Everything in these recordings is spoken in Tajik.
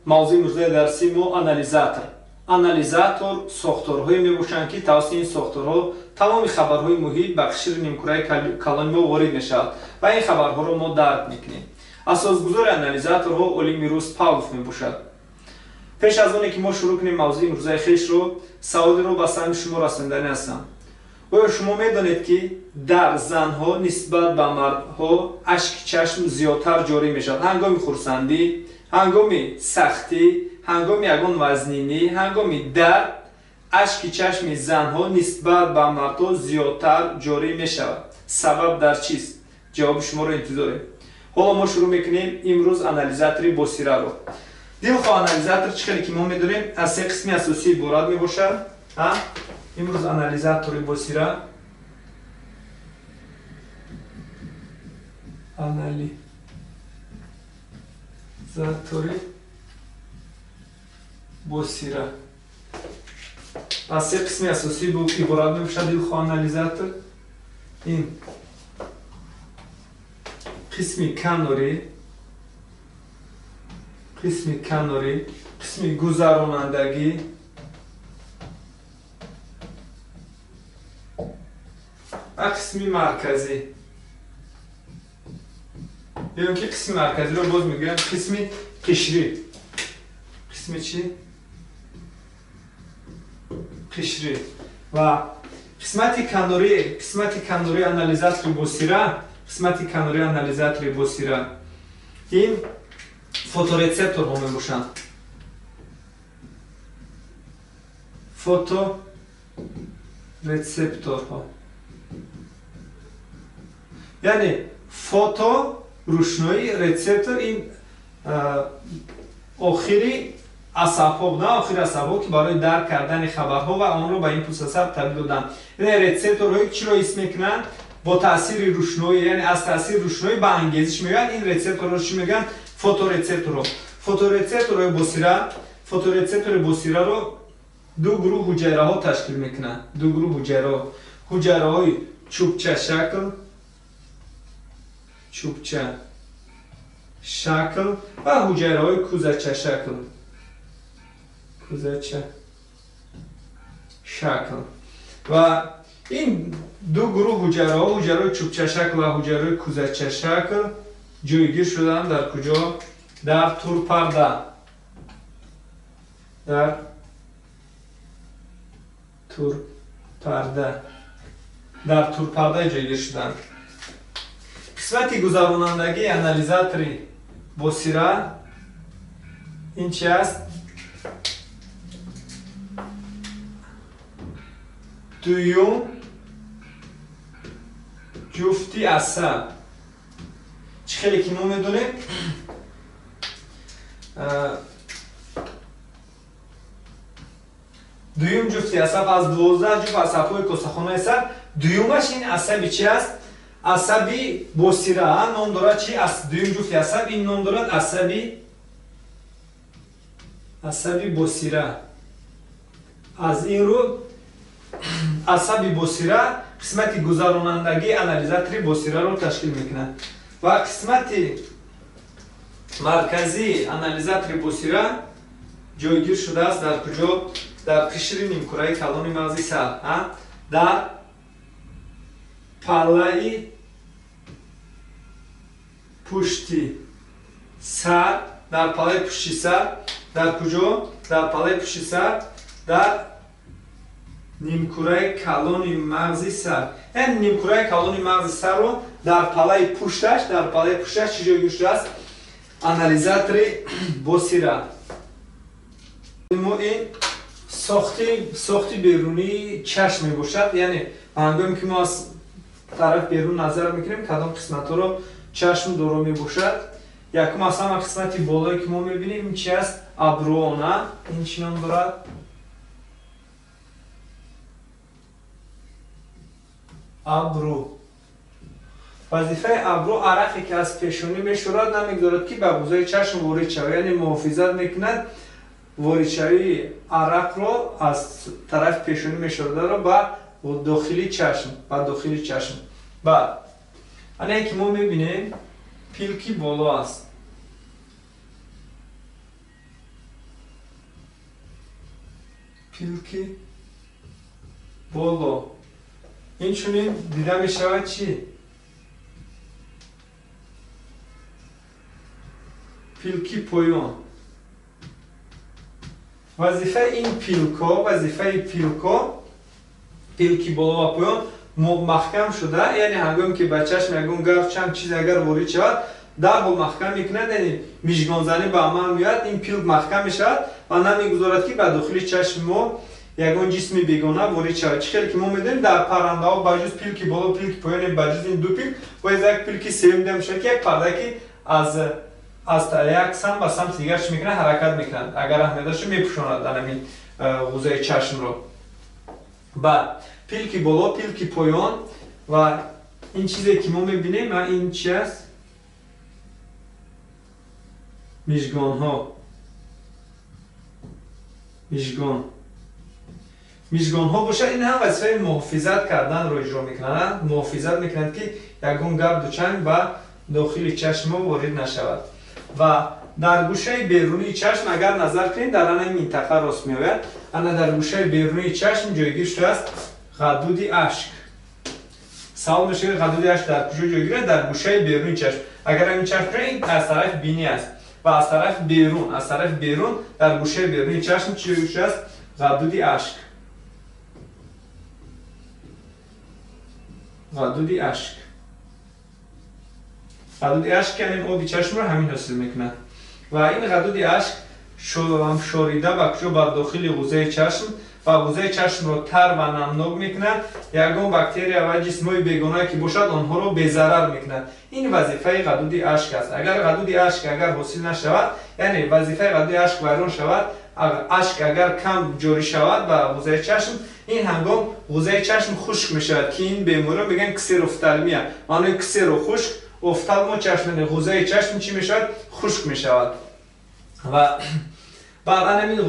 Мавзӯи имрӯзаи дарсии мо анализатор. Анализатор сохторҳое мебошанд, ки тавассути ин сохторҳо тамоми хабарҳои муҳит ба қишри нимкураи калони мо ворид мешавад ва ин хабарҳоро мо дарк мекунем. Асосгузори анализаторҳо олими рус Павлов мебошад. Пеш аз оне ки мо шурӯъ кунем мавзӯи имрӯзаи хешро, саволеро ба самти шумо расонданӣ ҳастам. Оё шумо медонед, ки дар занҳо нисбат ба мардҳо ашки чашм зиёдтар ҷорӣ мешавад? Ҳангоми хурсандӣ, ҳангоми сахтӣ, ҳангоми ягон вазнинӣ, ҳангоми дард ашки чашми занҳо нисбат ба мардҳо зиёдтар ҷорӣ мешавад. Сабаб дар чист? Ҷавоби шуморо интизорем. Ҳоло мо шурӯъ мекунем имрӯз анализатори босираро. Дилхоҳ анализатор чӣ хеле ки мо медонем аз се қисми асосӣ иборат мебошад. Имрӯз анализатори босира анализатори босира аз се қисми асосӣ иборат мебошад. Дилхоҳ анализатор ин қисми канорӣ, қисми канорӣ, қисми гузаронандагӣ ва қисми марказӣ. Ё ки қисми марказиро боз мегӯянд қисми қишрӣ. Қисми чӣ? Қишрӣ. Ва қисмати канорӣ, қисмати канории анализатори босира, қисмати канории анализатори босира ин фоторецепторҳо мебошанд. Фоторецепторҳо. Яъне фото рӯшноӣ, рецептор ин охири асабҳо буда, охири асабҳо ки барои дарк кардани хабарҳо ва онро ба импулс асаб табдил доданд. Яъне рецепторҳое ки чиро ҳис мекунанд? Бо таъсири рӯшноӣ, яъне аз таъсири рӯшноӣ ба ангезиш меоянд. Ин рецепторҳо чӣ мегӯянд? Фоторецепторҳо. Фоторецепторҳои босира, фоторецептори босираро ду гурӯҳ ҳуҷайраҳо ташкил мекунанд. Ду гурӯҳ ҳуҷайраҳо. Ҳуҷайраҳои чӯбчашакл, чӯбчашакл ва ҳуҷайраҳои кӯзачашакл. Кӯзачашакл. Ва ин ду гурӯҳ ҳуҷайраҳо, ҳуҷайраҳои чӯбчашакл ва ҳуҷайраҳои кӯзачашакл ҷойгир шуданд дар куҷо? Дар турпарда. Дар турпарда. Дар турпарда ҷойгир шуданд. Қисмати гузаронандагии анализатори босира ин чи аст? Дуюм ҷуфти асаб. Чӣ хеле ки мо медонем, дуюм ҷуфти асаб аз 12 ҷуфт асабҳои косахонаи сар, дуюмаш ин асаби чи аст? Асаби босира ном дорад чи? Дуюм ҷуфти асаб ин ном дорад асаби босира. Аз ин рӯ асаби босира қисмати гузаронандагии анализатори босираро ташкил мекунад ва қисмати марказии анализатори босира ҷойгир шудааст дар куҷо? Дар қишри нимкураи калони мағзи сар, дар паллаи пушти сар, дар паллаи пушти сар, дар куҷо? Дар паллаи пушти сар, дар нимкураи калони мағзи сар. Яъне нимкураи калони мағзи сарро дар паллаи пушташ, дар паллаи пушташ чӣ ҷойгир шудааст? Анализатори босира. Мо ин сохти берунии чашм мебошад. Яъне ҳангоме ки мо аз тараф берун назар мекунем, кадом қисматҳоро чашм доро мебошад. Якум аз ҳама қисмати болое ки мо мебинем ин чи аст? Абрӯона. Ин чӣ ном дорад? Абрӯ. Вазифаи абрӯ арақе ки аз пешонӣ мешӯрад намегузорад ки ба ғузаи чашм ворид шавад, яъне муҳофизат мекунад воридшавии арақро аз тарафи пешонӣ мешӯрадаро ба дохили чашм, ба дохили чашм. Баъд ана ки мо мебинем пилки боло аст. Пилки боло. Инчунин дида мешавад чӣ? Пилки поён. Вазифаи ин пилко, вазифаи пилко, пилки боло ва поён маҳкам шуда, яъне ҳангоме ки ба чашм ягон гард чанд чиз агар ворид шавад, дарҳол маҳкам мекунад, яъне мижгонзанӣ ба амал меояд, ин пилк маҳкам мешавад ва намегузорад ки ба дохили чашми мо ягон ҷисми бегона ворид шавад. Чӣ хеле ки мо медонем, дар паррандаҳо ба ҷуз пилки боло, пилки поён, ба ҷуз ин ду пилк, бояд як пилки сеюм дида мешавад, ки як парда ки аз як самт ба самти дигар чӣ мекунад, ҳаракат мекунад. Агар аҳамияташро мепӯшонад дар ҳамин ғузаи чашмро. Баъд пилки боло, пилки поён ва ин чизе ки мо мебинем, ин чи аст? Мижгонҳо. Мижгон. Мижгонҳо бошад, ин ҳам вазифаи муҳофизат карданро иҷро мекунанд. Муҳофизат мекунанд, ки ягон гарду чанг ба дохили чашм мо ворид нашавад. Ва дар гӯшаи берунии чашм агар назар кунем, дар ана минтақа рост меояд. Ана дар гӯшаи берунии чашм ҷойгир шудааст ғадуди ашк. Савол мешавад, ғадуди ашк дар куҷо ҷойгир аст? Дар гӯшаи берунии чашм. Агар ҳамин чашм ин аз тарафи бинӣ аст ва аз тарафи берун, аз тарафи берун дар гӯшаи берунии чашм чӣ ҷойгир шудааст? Ғадуди ашк. Ғадуди ашк. Ғадуди ашк яъне оби чашмро ҳамин ҳосил мекунад. Ва ин ғадуди ашк шорида ба куҷо? Ба дохили ғузаи чашм ва ғузаи чашмро тар ва намнок мекунад. Ягон бактерия ва ҷисмҳои бегона ки бошад, онҳоро безарар мекунад. Ин вазифаи ғадуди ашк аст. Агар ғадуди ашк агар ҳосил нашавад, яъне вазифаи ғадуди ашк вайрон шавад, ашк агар кам ҷорӣ шавад ба ғузаи чашм, ин ҳангом ғузаи чашм хушк мешавад, ки ин бемориро мегӯянд ксерофталмия. Маънои ксеро хушк, офталмо чашм, яъне ғузаи чашм чӣ мешавад? Хушк мешавад. Ва баъдан ҳамин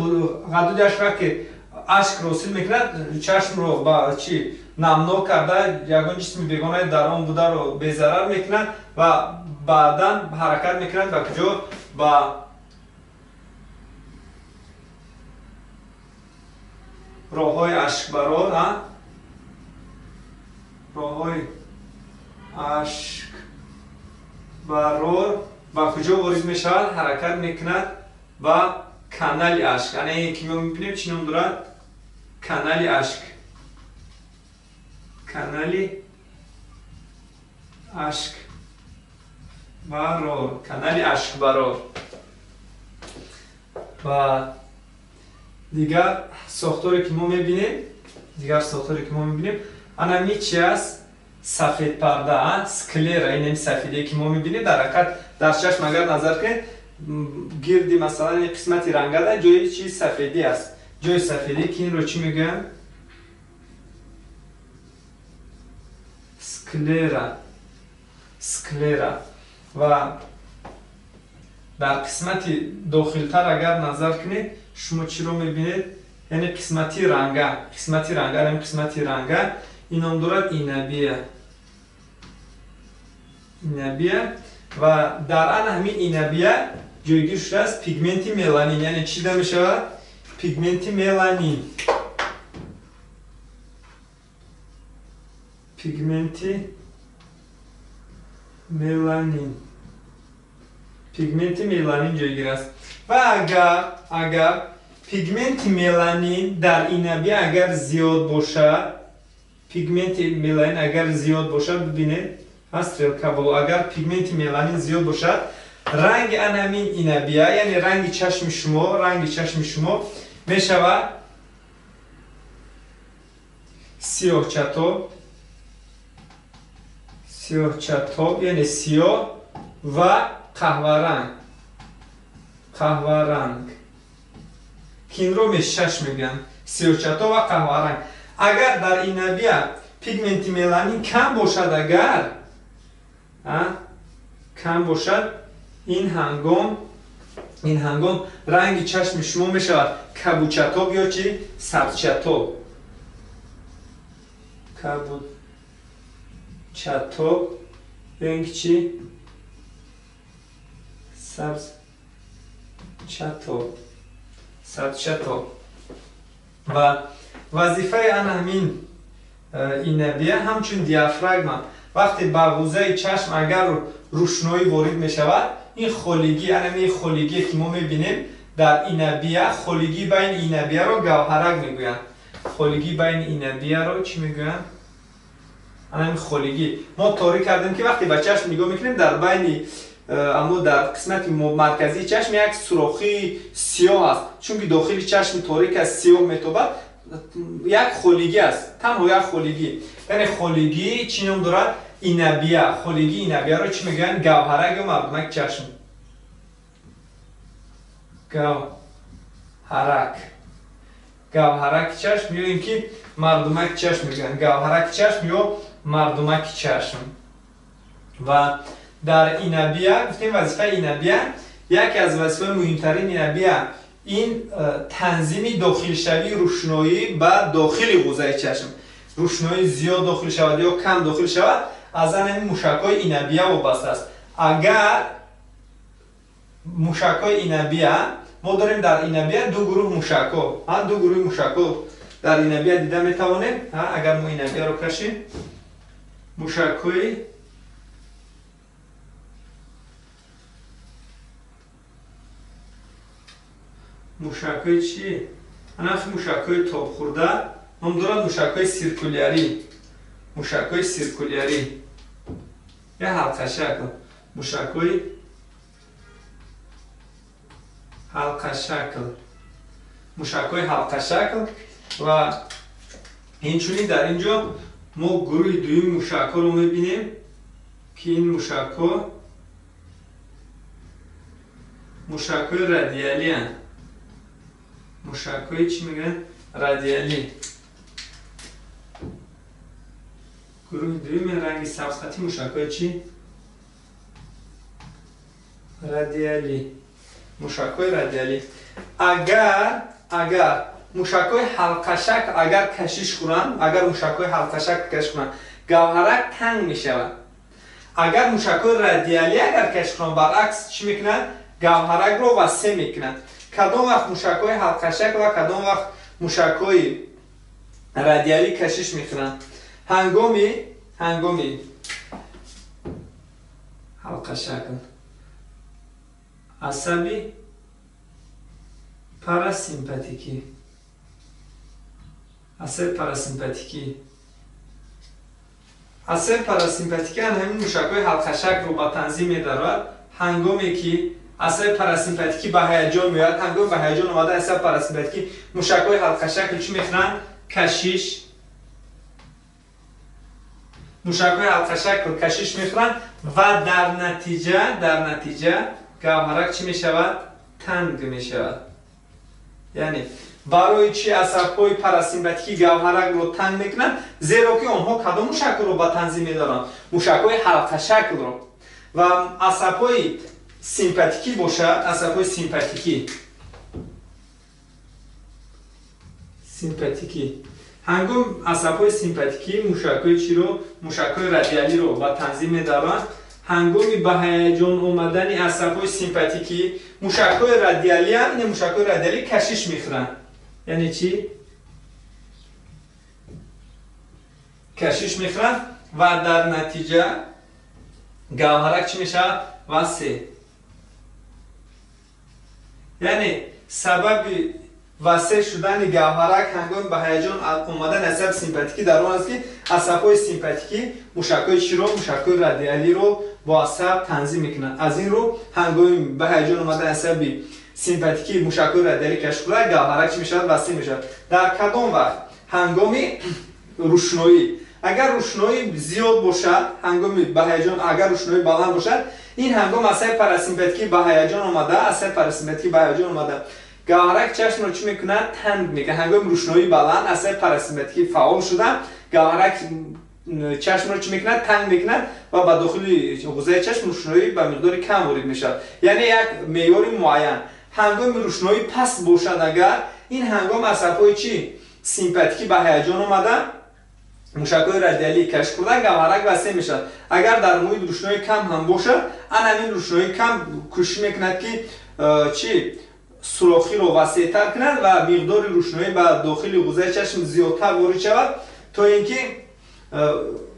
ғадуди ашк вақте ашкро ҳосил мекунад, чашмро ба чӣ намнок карда, ягон ҷисми бегонаи дар он бударо безарар мекунад ва баъдан ҳаракат мекунад ба куҷо? Ба роҳҳои ашкбарор, роҳҳои ашкбарор ба куҷо ворид мешавад? Ҳаракат мекунад ба канали ашк. Яъне ки мо мебинем чӣ ном дорад? Канали ашк. Канали ашкбарор. Канали ашкбарор. Ва дигар сохторе ки мо мебинем, дигар сохторе ки мо мебинем, ана чи аст? Сафедпарда, склера, ин сафедие ки мо мебинем. Дар ҳақиқат дар чашм агар назар кунед, гирди масалан қисмати рангада ҷои чи сафедӣ аст. Ҷои сафедӣ ки инро чӣ мегӯянд? Склера. Склера. Ва дар қисмати дохилтар агар назар кунед, шумо чиро мебинед? Яъне қисмати ранга, қисмати ранга, ин қисмати ранга ин ном дорад инабия. Инабия. Ва дар ана ҳамин инабия ҷойгир шудааст пигменти меланин. Яъне чӣ дида мешавад? Пигменти меланин. Пигменти меланин. Пигменти меланин ҷойгир аст. Ва агар пигменти меланин дар инабия агар зиёд бошад, пигменти меланин агар зиёд бошад, бибинед, стрелка боло, агар пигменти меланин зиёд бошад, ранги ана ҳамин инабия, яъне ранги чашми шумо, ранги чашми шумо мешавад сиёҳчатоб, сиёҳчатоб, яъне сиёҳ ва қаҳваранг, қаҳваранг, ки инро мешаш мегӯянд, сиёҳчатоб ва қаҳваранг. Агар дар инабия пигменти меланин кам бошад, агар кам бошад, ин ҳангом ранги чашми шумо мешавад кабучатоб ё чи? Сабзчатоб. Кабучатоб ё ин ки чи? Сабзчатоб. Сабзчатоб. Ва вазифаи ана ҳамин инабия ҳамчун диафрагма, вақте ба ғузаи чашм агар рӯшноӣ ворид мешавад, ин холигӣ, ана ҳамин холигие ки мо мебинем дар инабия, холигӣ байни инабияро гавҳарак мегӯянд. Холигӣ байни инабияро чӣ мегӯянд? Ана ҳамин холигӣ. Мо торик кардем ки вақте ба чашм нигоҳ мекунем, дар байни аммо дар қисмати марказии чашм як сурохии сиёҳ аст, чунки дохили чашм торик аст, сиёҳ метобад, як холигӣ аст, танҳо як холигӣ. Яъне холигӣ чӣ ном дорад? Инабия. Холигии инабияро чӣ мегӯянд? Гавҳарак ё мардумаки чашм. Гавҳарак, гавҳараки чашм ё ин ки мардумаки чашм мегӯянд. Гавҳараки чашм ё мардумаки чашм. Ва дар инабия гуфтем вазифаи инабия, яке аз вазифаҳои муҳимтарин инабия ин танзими дохилшавии рӯшноӣ ба дохили ғузаи чашм. Рӯшноӣ зиёд дохил шавад ё кам дохил шавад, аз ҳамин мушакҳои инабия вобаста аст. Агар мушакҳои инабия, мо дорем дар инабия ду гурӯҳ мушакҳо, ду гурӯҳи мушакҳо дар инабия дида метавонем. Агар мо инабияро кашем, мушакҳои чӣ? Анахи мушакҳои тобхӯрда ном дорад мушакҳои сиркулярӣ. Мушакҳои сиркулярӣ я ҳалқашакл, мушакҳои ҳалқашакл, мушакҳои ҳалқашакл. Ва инчунин дар ин ҷо мо гурӯҳи дуюми мушакҳоро мебинем ки ин мушакҳо мушакҳои радиалианд. Мушакҳои чӣ мегӯянд? Радиалӣ. Гурӯҳи дуюми ранги сабзхатӣ мушакҳои чӣ? Радиалӣ. Мушакҳои радиалӣ. Агар мушакҳои ҳалқашакл агар кашиш хӯранд, агар мушакҳои ҳалқашакл кашиш хӯранд, гавҳарак танг мешавад. Агар мушакҳои радиалӣ агар кашиш хӯранд, баръакс чӣ мекунанд? Гавҳаракро васеъ мекунанд. Кадом вақт мушакҳои ҳалқашакл ва кадом вақт мушакҳои радиалӣ кашиш мехӯранд? Ҳангоми ҳалқашакл асаби парасимпатикӣ, асаби парасимпатикӣ, асаби парасимпатикӣ ҳамин мушакҳои ҳалқашаклро ба танзим медарорад. Ҳангоме ки асаби парасимпатикӣ ба ҳаяҷон меояд, ҳангоми ба ҳаяҷон омада асаби парасимпатикӣ мушакҳои ҳалқашакл чӣ мехӯранд? Кашиш. Мушакҳои ҳалқашакл кашиш мехӯранд ва дар натиҷа гавҳарак чӣ мешавад? Танг мешавад. Яъне барои чӣ асабҳои парасимпатикӣ гавҳаракро танг мекунанд? Зеро ки онҳо кадом мушакро ба танзим медоранд? Мушакҳои ҳалқашаклро. Ва асабҳои симпатикӣ бошад, асабҳои симпатикӣ, ҳангом асабҳои симпатикӣ мушакҳои чиро? Мушакҳои радиалиро ба танзим медаранд. Ҳангоми ба ҳаяҷон омадани асабҳои симпатикӣ мушакҳои радиалӣ, ин мушакҳои радиалӣ кашиш мехӯранд. Яъне чӣ? Кашиш мехӯранд ва дар натиҷа гавҳарак чӣ мешавад? Васеъ. Яъне сабаби васеъ шудани гавҳарак ҳангоми ба ҳаяҷон омадани асаби симпатикӣ дар он аст ки асабҳои симпатикӣ мушакҳои чиро? Мушакҳои радиалиро бо асаб танзим мекунанд. Аз ин рӯ ҳангоми ба ҳаяҷон омадани асаби симпатикӣ мушакҳои радиалӣ кашиш хӯрад, гавҳарак чӣ мешавад? Васеъ мешавад. Дар кадом вақт? Ҳангоми рӯшноӣ. Агар рӯшноӣ зиёд бошад, ҳангоми ба ҳаяҷон агар рӯшноӣ баланд бошад, ин ҳангом асаби парасимпатикӣ ба ҳаяҷон омада, асаби парасимпатикӣ ба ҳаяҷон омада гавҳарак чашмро чӣ мекунад? Танг мекунад. Ҳангоми рӯшноӣ баланд асаби парасимпатикӣ фаъол шуда, гавҳарак чашмро чӣ мекунад? Танг мекунад ва ба дохили ғузаи чашм рӯшноӣ ба миқдори кам ворид мешавад. Яъне як меъёри муайян. Ҳангоми рӯшноӣ паст бошад, агар ин ҳангом асабҳои чӣ? Симпатикӣ ба ҳаяҷон омада, мушакҳои радиалӣ кашиш хӯрда, гавҳарак васеъ мешавад. Агар дар муҳит рӯшноӣ кам ҳам бошад, ан ҳамин рӯшноӣ кам кӯшиш мекунад ки чӣ? сурохиро васеътар кунад ва миқдори рӯшноӣ ба дохили ғузаи чашм зиёдтар ворид шавад, то ин ки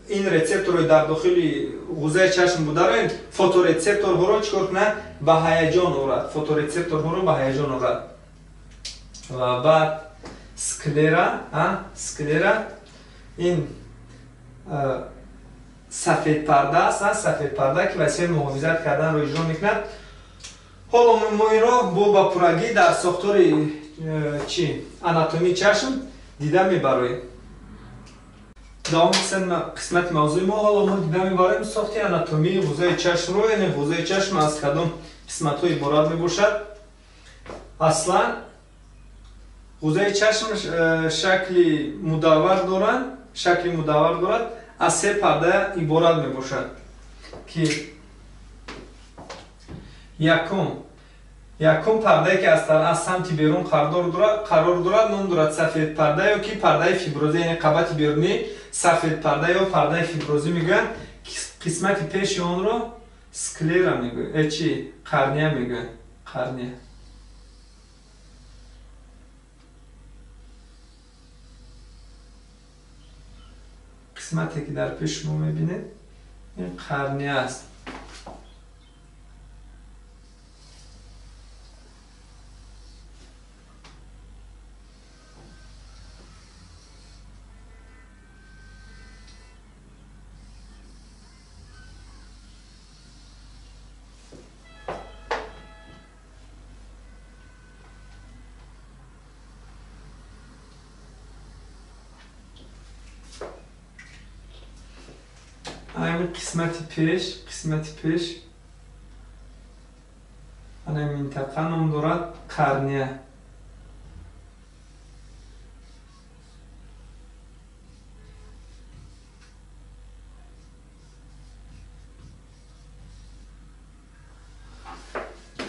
ин рецепторҳои дар дохили ғузаи чашм бударо, ин фоторецепторҳоро чӣ кор кунад? Ба ҳаяҷон орад. Фоторецепторҳоро ба ҳаяҷон орад. Ва баъд склера, склера ин сафедпарда аст, сафедпарда ки вазифаи муҳофизат карданро иҷро мекунад. Ҳоло мо инро бо ба пуррагӣ дар сохтори чи анатомии чашм дида мебароем. Давоми қисмати мавзӯи мо ҳоло мо дида мебароем сохти анатомии ғузаи чашмро, яъне ғузаи чашм аз кадом қисматҳо иборат мебошад. Аслан ғузаи чашм шакли мудаввар дорад, шакли мудаввар дорад, аз се парда иборат мебошад, ки якум пардае ки аз самти берун қарор дорад, ном дорад сафедпарда ё ки пардаи фиброзӣ, яъне қабати берунӣ сафедпарда ё пардаи фиброзӣ мегӯянд. Қисмати пеши онро склера мегӯянд, чи қарния мегӯянд, қарния. Қисмате ки дар пеши шумо мебинед ин қарния аст. Ҳамин қисмати пеш, қисмати пеш ана минтақа ном дорад қарния.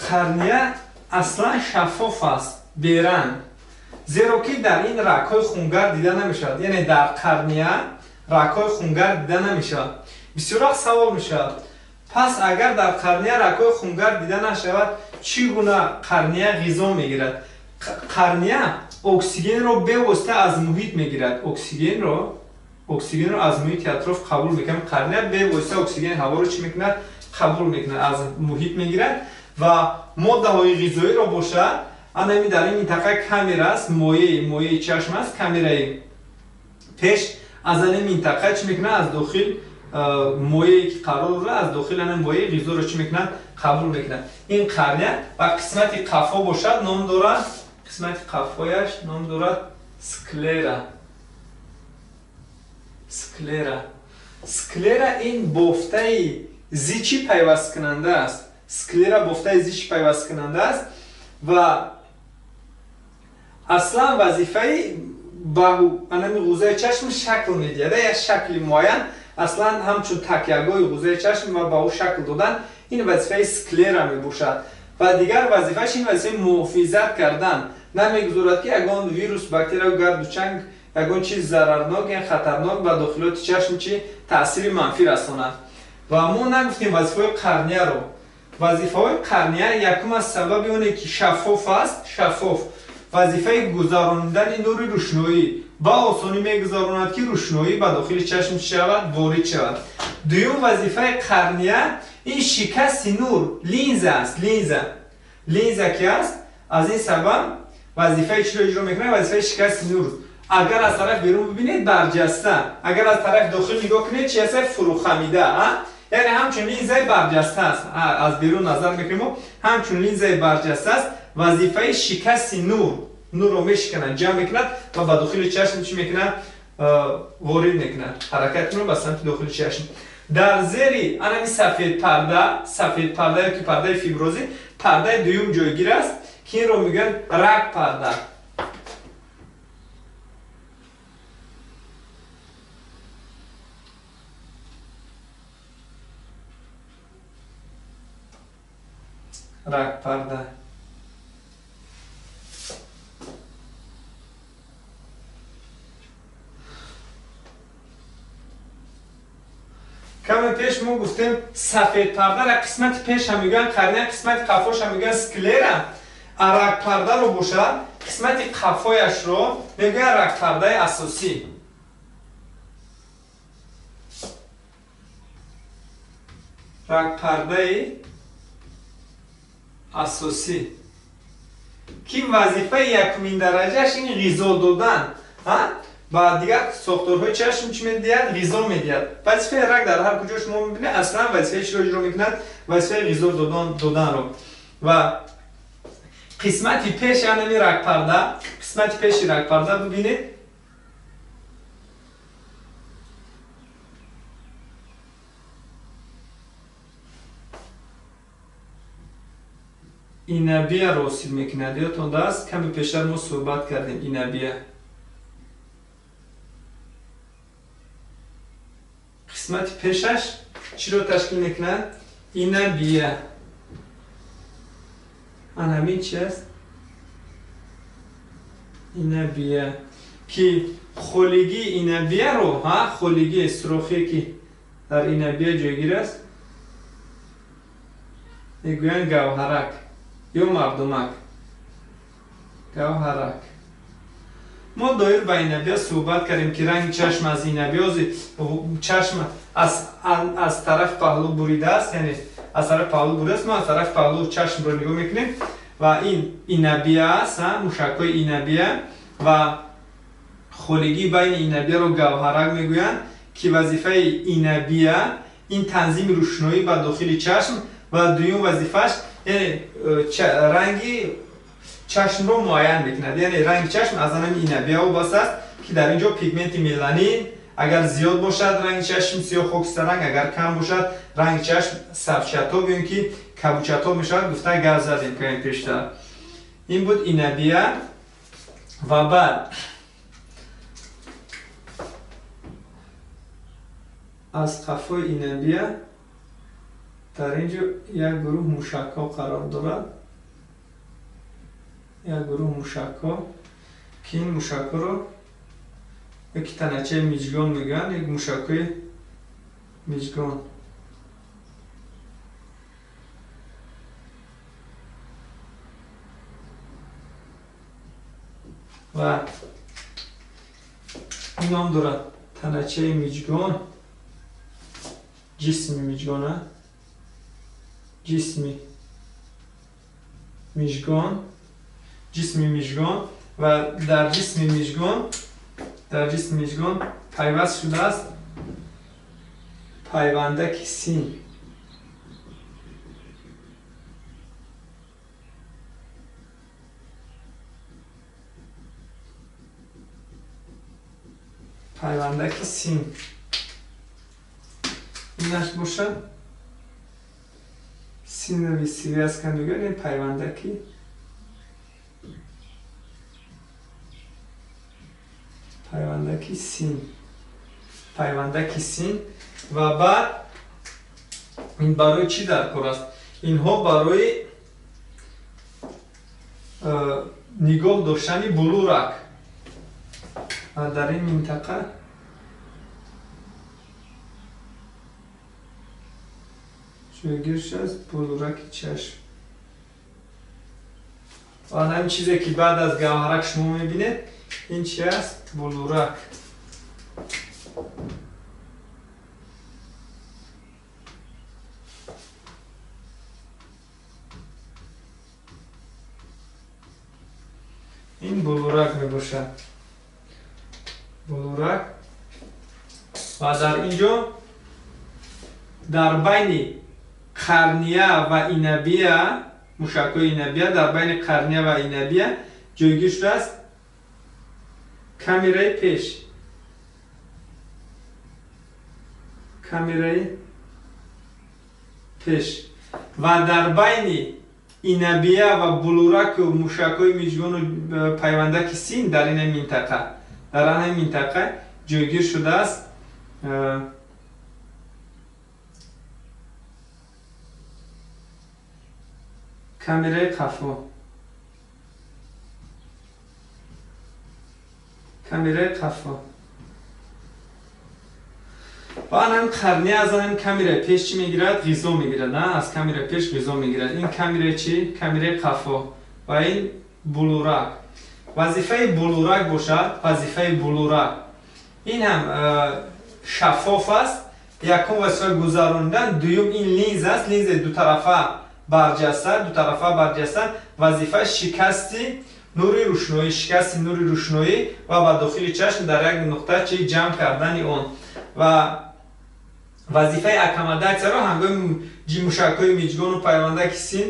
Қарния аслан шаффоф аст, беранг, зеро ки дар ин рагҳои хунгар дида намешавад. Яъне дар қарния рагҳои хунгар дида намешавад. Бисёр вақт савол мешавад: пас агар дар қарния рагҳои хунгар дида нашавад, чӣ гуна қарния ғизо мегирад? Қарния оксигенро бевосита аз муҳит мегирад. Оксигенро аз муҳити атроф қабул мекунад. Қарния бевосита оксигени ҳаворо чӣ мекунад? Қабул мекунад, аз муҳит мегирад ва моддаҳои ғизоиро бошад, анами дар ин минтақа камера аст, моеи чашм аст, камераи пеш аз ани минтақа чӣ мекунад? Аз дохил моее ки қарор дорад, аз дохил ана моеи ғизоро чӣ мекунад? Қабул мекунад. Ин қарния ва қисмати қафо бошад ном дорад, қисмати қафояш ном дорад склера. Склера. Склера ин бофтаи зичи пайвасткунанда аст. Склера бофтаи зичи пайвасткунанда аст ва аслан вазифаи ба анами ғузаи чашм шакл медиҳад, як шакли муайян, аслан ҳамчун такягоҳи ғузаи чашм ва ба ӯ шакл додан ин вазифаи склера мебошад. Ва дигар вазифааш ин вазифаи муҳофизат кардан, намегузорад ки ягон вирус, бактерия, гарду чанг, ягон чиз зарарнок, яъне хатарнок ба дохилоти чашм чи таъсири манфӣ расонад. Ва мо нагуфтем вазифаҳои қарнияро. Вазифаҳои қарния якум аз сабаби оне ки шаффоф аст, шаффоф вазифаи гузаронидани нури рӯшноӣ ба осонӣ мегузаронад ки рӯшноӣ ба дохили чашм чӣ шавад? Ворид шавад. Дуюм вазифаи қарния ин шикасти нур, линза аст, линза. Линза ки аст, аз ин сабаб вазифаи чиро иҷро мекунад? Вазифаи шикасти нур. Агар аз тараф берун бибинед барҷаста, агар аз тараф дохил нигоҳ кунед чи аст? Фурӯхамида. Яъне ҳамчун линзаи барҷаста аст. Аз берун назар мекунем, ҳамчун линзаи барҷаста аст, вазифаи шикасти нур, нурро мешиканад, ҷамъ мекунад ва ба дохили чашм чӣ мекунад? Ворид мекунад, ҳаракат мекунад ба самти дохили чашм. Дар зери анами сафедпарда, сафедпарда ё ки пардаи фиброзӣ, пардаи дуюм ҷойгир аст, ки инро мегӯянд рагпарда. Рагпарда. Каме пеш мо гуфтем сафедпардара қисмати пеша мегӯянд қарния, қисмати қафоша мегӯянд склера. Рагпардаро бошад, қисмати қафояшро мегӯянд рагпардаи асосӣ. Рагпардаи асосӣ, ки вазифаи якумин дараҷааш ин ғизо додан ба дигар сохторҳои чашм. Чӣ медиҳад? Ғизо медиҳад. Вазифаи раг дар ҳар куҷо шумо мебинед, аслан вазифаи чиро иҷро мекунад? Вазифаи ғизо доданро. Ва қисмати пеш, яъне рагпарда, қисмати пеши рагпарда бибинед, инабияро ҳосил мекунад. Ёдтон даст, каме пештар мо суҳбат кардем. Инабия қисмати пешаш чиро ташкил мекунад? Инабия. Ан ҳамин чи аст? Инабия, ки холигии инабияро, холигии сурохе, ки дар инабия ҷойгир аст, мегӯянд гавҳарак ё мардумак. Гавҳарак. Мо доир ба инабия суҳбат кардем, ки ранги чашм аз инабия, чашм аз тарафи паҳлӯ буридааст, яъне аз тарафи паҳлӯ буридааст. Мо аз тарафи паҳлӯ чашмро нигоҳ мекунем ва ин инабия аст, мушакҳои инабия, ва холигии байни инабияро гавҳарак мегӯянд, ки вазифаи инабия ин танзими рӯшноӣ ба дохили чашм ва дуюм вазифааш, яъне ранги чашмро муайян мекунад. Яъне ранги чашм аз ҳамин инабия вобаста аст, ки дар ин ҷо пигменти меланин агар зиёд бошад, ранги чашм сиёҳ хокистаранг, агар кам бошад, ранги чашм сабзчатоб ё ин ки кабучатоб мешавад. Гуфта гап задем каме пештар. Ин буд инабия. Ва баъд аз қафои инабия дар ин ҷо як гурӯҳ мушакҳо қарор дорад, як гурӯҳ мушакҳо, ки ин мушакҳоро яки таначаи миҷгон мегӯянд, як мушакҳои миҷгон. Ва ин ном дорад таначаи миҷгон, ҷисми миҷгона, ҷисми мижгон, ҷисми мижгон. Ва дар ҷисми мижгон, дар ҷисми мижгон пайваст шудааст пайвандаки сим. Пайвандаки сим инаш бошад синови связка мегӯянд, пайвандаки сим, пайвандаки сим. Ва баъд ин барои чӣ дар кор аст? Инҳо барои нигоҳ доштани булурак дар ин минтақа ҷойгир шудааст булураки чашм. Ва ҳамин чизе, ки баъд аз гавҳарак шумо мебинед, ин чи аст? Булурак. Ин булурак мебошад. Булурак. Ва дар ин ҷо дар байни қарния ва инабия, мушакҳои инабия, дар байни қарния ва инабия ҷойгир шудааст камераи пеш. Камераи пеш. Ва дар байни инабия ва булураку мушакҳои миҷгону пайвандаки сим дар ин минтақа, дар ин минтақа ҷойгир шудааст камераи қафо. Камераи қафо. Ва анам қарния аз анам камераи пеш чӣ мегирад? Ғизо мегирад. Аз камераи пеш ғизо мегирад. Ин камераи чӣ? Камераи қафо. ва ин булурак. Вазифаи булурак бошад, вазифаи булурак ин ҳам шаффоф аст. Якум вазифаи гузаронидан, дуюм ин линза аст, линзаи дутарафа барҷаста, дутарафа барҷаста. Вазифаи шикасти нури рӯшноӣ, шикасти нури рӯшноӣ ва ба дохили чашм дар як нуқта чи ҷамъ кардани он. Ва вазифаи аккомодатсияро ҳангоми мушакҳои миҷгону пайвандаки син,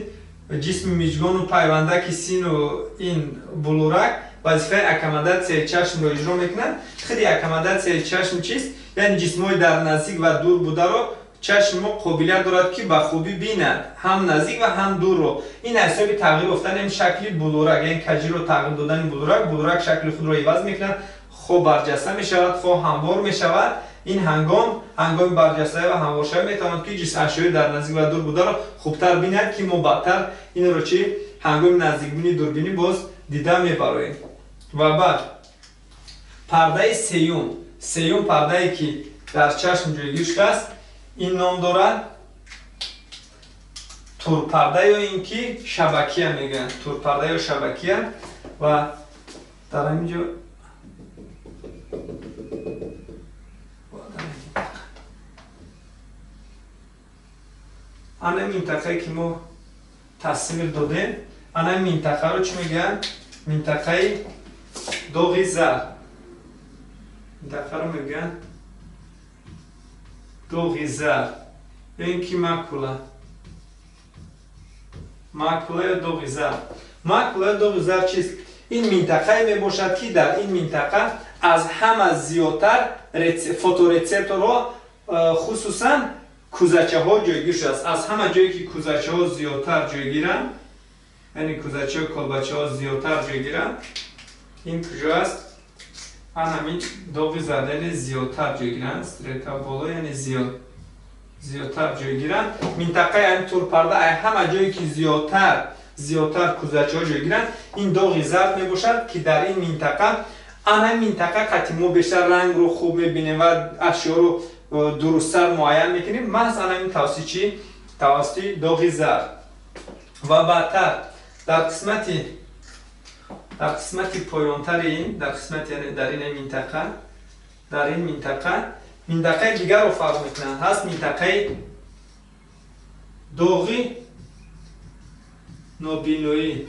ҷисми миҷгону пайвандаки сину ин булурак вазифаи аккомодатсияи чашмро иҷро мекунад. Худи аккомодатсияи чашм чист? Яъне ҷисмҳои дар наздик ва дур бударо чашми мо қобилият дорад, ки ба хубӣ бинад, ҳам наздик ва ҳам дурро. Ин аз ҳисоби тағйир ёфтани шакли булурак, яъне каҷиро тағйир додани булурак, булурак шакли худро иваз мекунад, хо барҷаста мешавад, хо ҳамвор мешавад. Ин ҳангом, ҳангоми барҷаставӣ ва ҳамворшавӣ метавонад, ки ҷисм ашёи дар наздик ва дур бударо хубтар бинад, ки мо баъдтар инро чи ҳангоми наздикбинӣ, дурбинӣ боз дида мебароем. Ва баъд пардаи сеюм, сеюм пардае, ки дар чашм ҷойгир шудааст, ин ном дорад турпарда ё ин ки шабакия мегӯянд, турпарда ё шабакия. Ва дар ҳамин ҷо ана минтақае, ки мо тасвир додем, ана минтақаро чӣ мегӯянд? Минтақаи доғи зар. Минтақаро мегӯянд доғи зар ё ин ки макула, макула ё доғи зар. Макула ё доғи зар чист? Ин минтақае мебошад, ки дар ин минтақа аз ҳама зиёдтар фоторецепторҳо, хусусан кузачаҳо ҷойгир шудааст. Аз ҳама ҷое, ки кузачаҳо зиёдтар ҷойгиранд, яъне кузачаҳо, колбачаҳо зиёдтар ҷойгиранд, ин куҷо аст? Ан ҳамин доғи зард, яъне зиёдтар ҷойгиранд, стрелка боло, яъне зиёдтар ҷойгиранд. Минтақаи ҳамин турпарда ай ҳама ҷое, ки зиёдтар кузачаҳо ҷойгиранд, ин доғи зард мебошад, ки дар ин минтақа, ан ҳамин минтақа қати мо бештар рангро хуб мебинем ва ашёро дурусттар муайян мекунем, маҳз ан ҳамин тавассути чӣ? Тавассути доғи зард. Ва баъдтар дар қисмати поёнтари ин, дар қисмати, яъне дар ин минтақа, дар ин минтақа минтақаи дигарро фарқ мекунанд. Ҳаст минтақаи доғи нобиноӣ.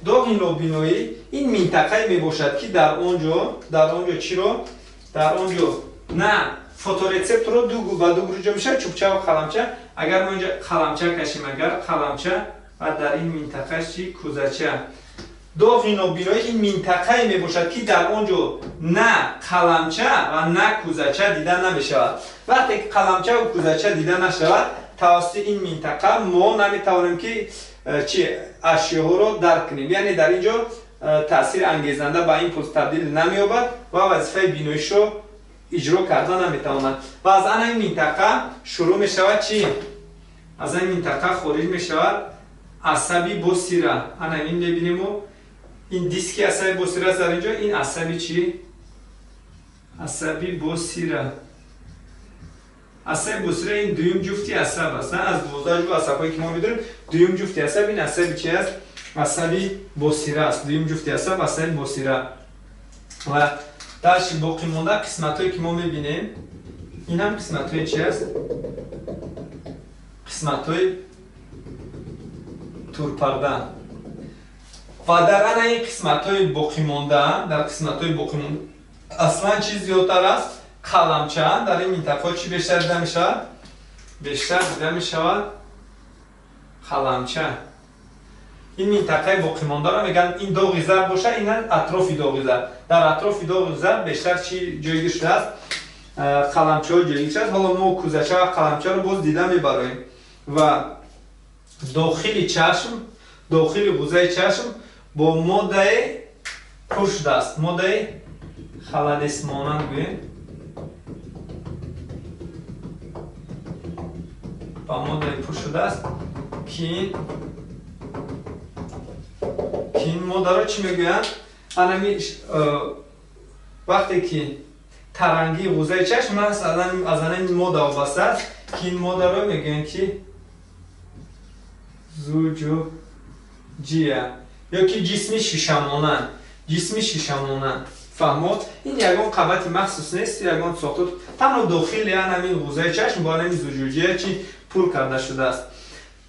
Доғи нобиноӣ ин минтақае мебошад, ки дар он ҷо чиро? Дар он ҷо на фоторецепторро ба ду гурӯҳ ҷо мешавад, чӯбча ва қаламча. Агар мо инҷо қаламча кашем, агар қаламча ва дар ин минтақа чи? Кузача. Доғи нобиноӣ ин минтақае мебошад, ки дар он ҷо на қаламча ва на кузача дида намешавад. Вақте ки қаламча ва кузача дида нашавад, тавассути ин минтақа мо наметавонем, ки чи ашёҳоро дарк кунем. Яъне дар ин ҷо таъсири ангезанда ба импулс табдил намеёбад ва вазифаи биноишро иҷро карда наметавонад. Ва аз ана ин минтақа шурӯъ мешавад чи? Аз ин минтақа хориҷ мешавад асаби босира. Ана ин мебинему ин диски асаби босира аст дар инҷо, ин асаби чи? Асаби босира. Асаби босира ин дуюм ҷуфти асаб аст. Аз 12 ҷуфт асабҳое, ки мо медонем, дуюм ҷуфти асаб ин асаби чи аст? Асаби босира аст. Дуюм ҷуфти асаб асаби босира. Ва дарши боқӣ монда қисматҳое, ки мо мебинем, ин ҳам қисматҳои чи аст? Қисматҳои турпарда. Ва дар ана ин қисматҳои боқимонда, дар қисматҳои боқимонда аслан чи зиёдтар аст? Қаламча. Дар ин минтақаҳо чӣ бештар дида мешавад? Бештар дида мешавад қаламча. Ин минтақаи боқимондаро мегӯянд, ин доғи зард бошад, ин атрофи доғи зард. Дар атрофи доғи зард бештар чӣ ҷойгир шудааст? Қаламчаҳо ҷойгир шудааст. Ҳоло мо кузача ва қаламчаро боз дида мебароем. Ва дохили чашм, дохили ғузаи чашм бо моддае пур шудааст, моддаи халадесмонанд гӯем, ба моддае пур шудааст, ки ин моддаро чӣ мегӯянд? Анами вақте ки тарангии ғузаи чашм маҳз аз анами модда вобаста аст, ки ин моддаро мегӯянд, ки Зуҷоҷия ёки ҷисми шишамонанд, ҷисми шишамонанд. Фаҳмод? Ин ягон қабати махсус нест, ягон сохтор, танҳо дохили ҳамин ғузаи чашм бо ҳамин зуҷоҷия чи пур карда шудааст.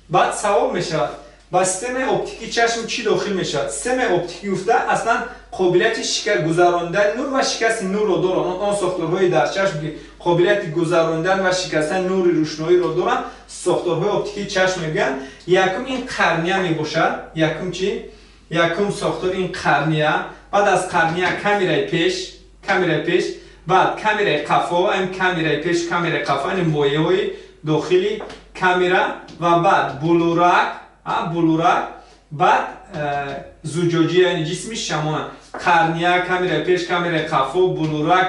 Баъд савол мешавад, ба системаи оптикии чашм чӣ дохил мешавад? Системаи оптикӣ гуфта аслан қобилияти гузарондани нур ва шикасти нурро доранд. Он сохторҳои дар чашм ки қобилияти гузарондан ва шикастани нури рӯшноиро доранд, сохторҳои оптикии чашм мегӯянд. Якум ин қарния мебошад. Якум чӣ? Якум сохтор ин қарния. Баъд аз қарния камераи пеш, камераи пеш, баъд камераи қафо, ин камераи пеш, камераи қафо, яъне моеъҳои дохили камера, ва баъд булурак, булурак, баъд зуҷоҷия, яъне ҷисми шамона. Қарния, камераи пеш, камераи қафо, булурак,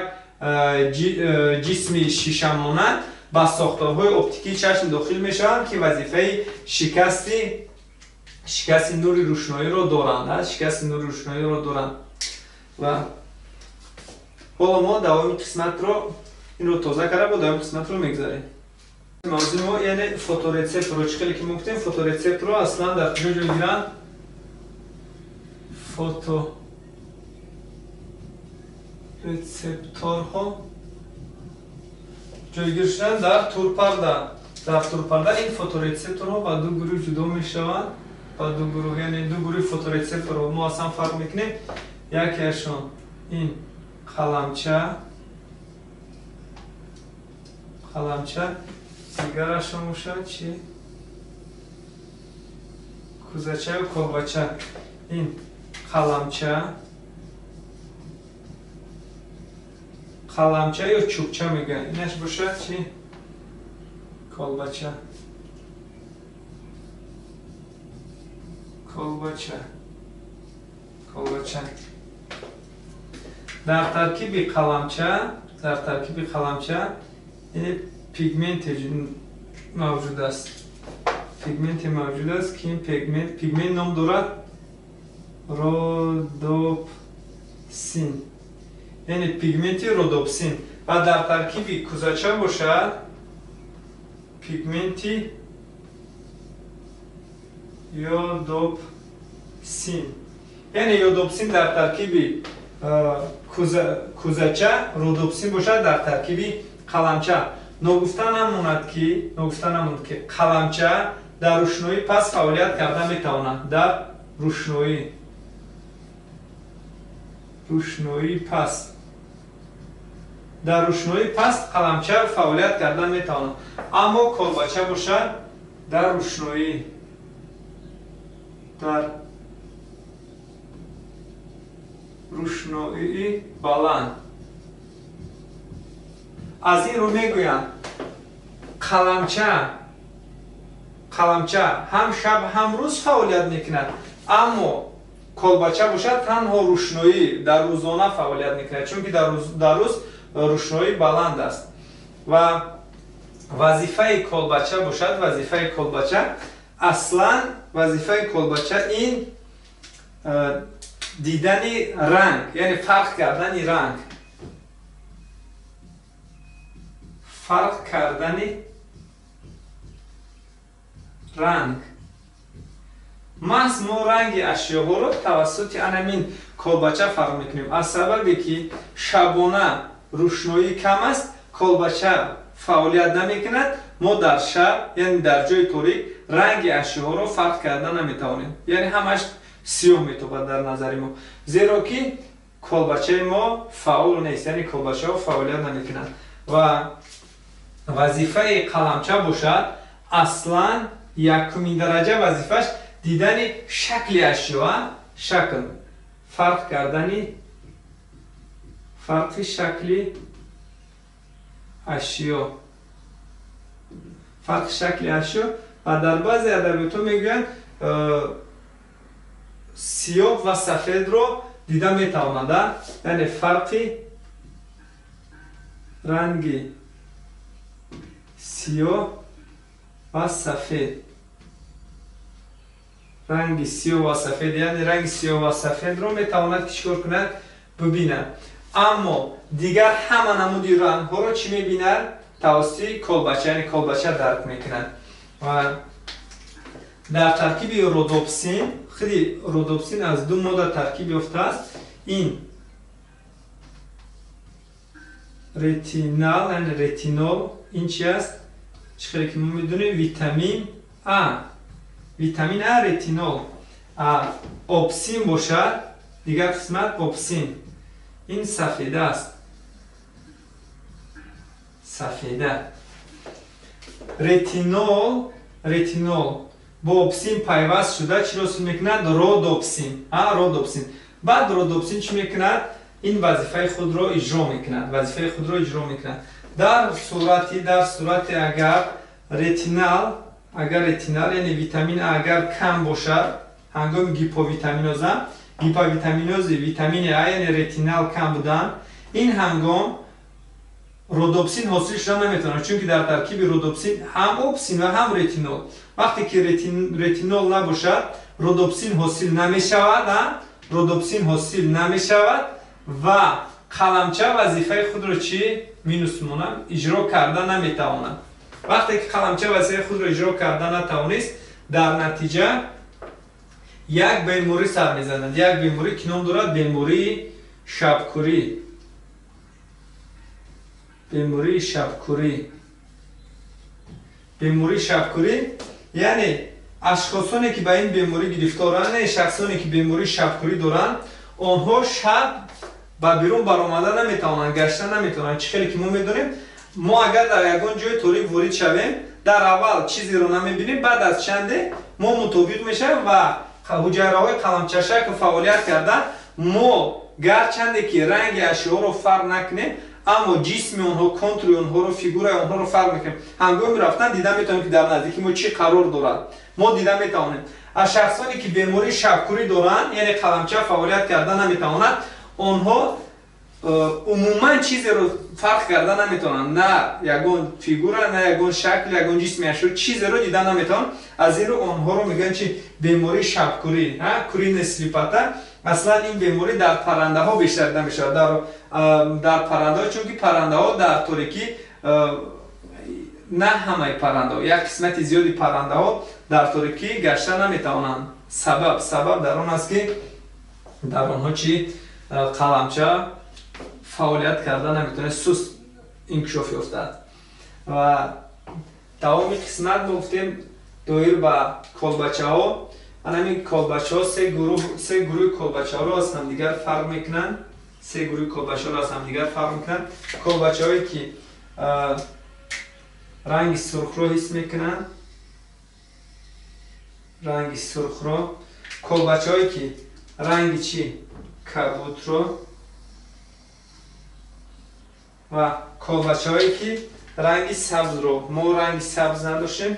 ҷисми шишамонанд ба сохторҳои оптикии чашм дохил мешаванд, ки вазифаи шикасти нури рӯшноиро доранд, шикасти нури рӯшноиро доранд. Ва ҳоло мо давоми қисматро инро тоза карда бо давоми қисматро мегзарем. Мавзӯи мо яъне фоторецепторро, чӣ хеле ки мо гуфтем, фоторецепторро аслан дар куҷо ҷой гиранд? Фоторецепторҳо ҷойгир шуданд дар турпарда. Дар турпарда ин фоторецепторҳо ба ду гурӯҳ ҷудо мешаванд, ба ду гурӯҳ, яъне ду гурӯҳи фоторецепторҳо мо аслан фарқ мекунем. Якеашон ин қаламча, қаламча, дигарашон бошад чи? Кузачаю колбача. Ин қаламча, қаламча ё чӯбча мегӯянд. Инаш бошад чи? Колбача, колбача, колбача. Дар таркиби қаламча, дар таркиби қаламча яъне пигменте мавҷуд аст, пигменте мавҷуд аст, ки ин пигмент ном дорад родопсин, яъне пигменти родопсин. Ва дар таркиби кузача бошад пигменти йодопсин, яъне йодопсин дар таркиби кузача, родопсин бошад дар таркиби қаламча. Ногуфта намонад ки қаламча дар рӯшноӣ пас фаъолият карда метавонад. Дар рӯшноӣ паст, дар рӯшноии паст қаламча фаъолият карда метавонад, аммо колбача бошад дар рӯшноӣ, дар рӯшноии баланд. Аз ин рӯ мегӯянд қаламча ҳам шаб ҳам рӯз фаъолият мекунад, аммо колбача бошад танҳо рӯшноӣ дар рӯзона фаъолият мекунад, чунки дар рӯз рӯшноӣ баланд аст. Ва вазифаи колбача бошад, вазифаи колбача аслан, вазифаи колбача ин дидани ранг, яъне фарқ кардани ранг, фарқ кардани ранг. Маҳз мо ранги ашёҳоро тавассути анамин колбача фарқ мекунем. Аз сабабе ки шабона рӯшноӣ кам аст, колбача фаъолият намекунад, мо дар шаб, яъне дар ҷои торик, ранги ашёҳоро фарқ карда наметавонем, яъне ҳамаш сиёҳ метобад дар назари мо, зеро ки колбачаи мо фаъол нест, яъне колбачаҳо фаъолият намекунанд. Ва вазифаи қаламча бошад аслан якумин дараҷа вазифааш дидани шакли ашё, шакл, фарқ кардани, фарқи шакли ашё, фарқи шакли ашё. Ва дар баъзе адабиётҳо мегӯянд сиёҳ ва сафедро дида метавонад, яъне фарқи ранги сиёҳ ва сафед, ранги сиёҳ ва сафед, яъне ранги сиёҳ ва сафедро метавонад ки чикор кунад? Бибинад. Аммо дигар ҳама намуди рангҳоро чӣ мебинад? Тавассути колбача, яъне колбача дарк мекунад. Ва Дар таркиби родопсин, худи родопсин аз ду модда таркиб ёфтааст. Ин ретинал, яъне ретинол, ин чи аст? Чӣ хеле ки мо медонем, витамин А. Витамин А ретинол. Опсин бошад, дигар қисмат опсин. Ин сафеда аст. Сафеда. Ретинол, ретинол бо опсин пайваст шуда чиро ҳосил мекунад? Родопсин. Родопсин. Баъд родопсин чӣ мекунад? Ин вазифаи худро иҷро мекунад. Вазифаи худро иҷро мекунад. Дар сурати агар ретинал, яъне витамин А агар кам бошад, ҳангоми гиповитаминоза, гиповитаминози витамини А, яъне ретинал кам будан, ин ҳангом родопсин ҳосил шуда наметавонад, чунки дар таркиби родопсин ҳам опсин ва ҳам ретинол. Вақте ки ретинол набошад, родопсин ҳосил намешавад, родопсин ҳосил намешавад ва қаламча вазифаи худро чӣ минус монам иҷро карда наметавонад. Вақте ки қаламча вазифаи худро иҷро карда натавонист, дар натиҷа як беморӣ сар мезанад. Як беморӣ ки ном дорад бемории шабкӯрӣ. Бемории шабкӯрӣ. Бемории шабкӯрӣ, яъне ашхосоне ки ба ин беморӣ гирифторанд, яъне шахсоне ки бемории шабкӯрӣ доранд, онҳо шаб ба берун баромада наметавонанд, гашта наметавонанд. Чӣ хеле ки мо медонем, мо агар дар ягон ҷои торик ворид шавем, дар аввал чизеро намебинем, баъд аз чанде мо мутобиқ мешавем ва ҳуҷайраҳои қаламчашакл фаъолият карда, мо гарчанде ки ранги ашёро фарқ накунем, аммо ҷисми онҳо, контури онҳоро, фигураи онҳоро фарқ мекунем. Ҳангоми рафтан дида метавонем, ки дар наздики мо чӣ қарор дорад. Мо дида метавонем. Аз шахсоне ки бемории шабкӯрӣ доранд, яъне қаламча фаъолият карда наметавонад, онҳо умуман чизеро фарқ карда наметавонанд. На ягон фигура, на ягон шакл, ягон ҷисми ашё, чизеро дида наметавонанд. Аз ин рӯ онҳоро мегӯянд чи бемории шабкӯрӣ, куриная слепота. Аслан ин беморӣ дар паррандаҳо бештар дида мешавад. Дар паррандаҳо, чунки паррандаҳо дар торикӣ, на ҳамаи паррандаҳо, як қисмати зиёди паррандаҳо дар торикӣ гашта наметавонанд. Сабаб дар он аст, ки дар онҳо чи қаламча фаъолият карда наметавонад, суст инкишоф ёфтад. Ва давоми қисмат мо гуфтем доир ба колбачаҳо. Ҳамин колбачаҳо се гурӯҳи колбачаҳоро аз ҳамдигар фарқ мекунанд. Се гурӯҳи колбачаҳоро аз ҳамдигар фарқ мекунанд. Колбачаҳое ки ранги сурхро ҳис мекунанд, ранги сурхро, колбачаҳое ки ранги чӣ кабудро ва колбачаҳое ки ранги сабзро. Мо ранги сабз надоштем,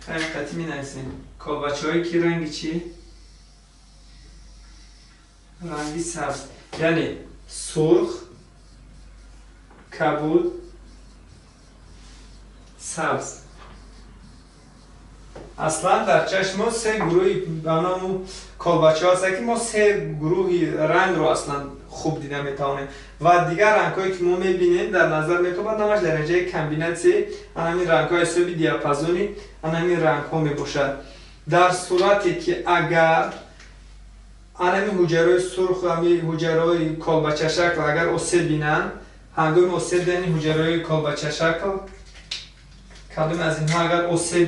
ҳақиқати менависем. Колбачаҳое ки ранги чӣ? Ранги сабз, яъне сурх, кабуд, сабз. Аслан дар чашм мо се гурӯҳи ба ному колбачаҳо ҳастанд, ки мо се гурӯҳи рангро аслан хуб дида метавонем ва дигар рангҳое ки мо мебинем дар назар метобад, ҳамаш дараҷаи комбинатсияи ҳамин рангҳои ҳисоби диапазони ҳамин рангҳо мебошад. Дар сурате ки агар ҳамин ҳуҷайраҳои сурх, ҳамин ҳуҷайраҳои колбачашакл агар осеб бинанд, ҳангоми осеб дидани ҳуҷайраҳои колбачашакл кадоме аз инҳо агар осеб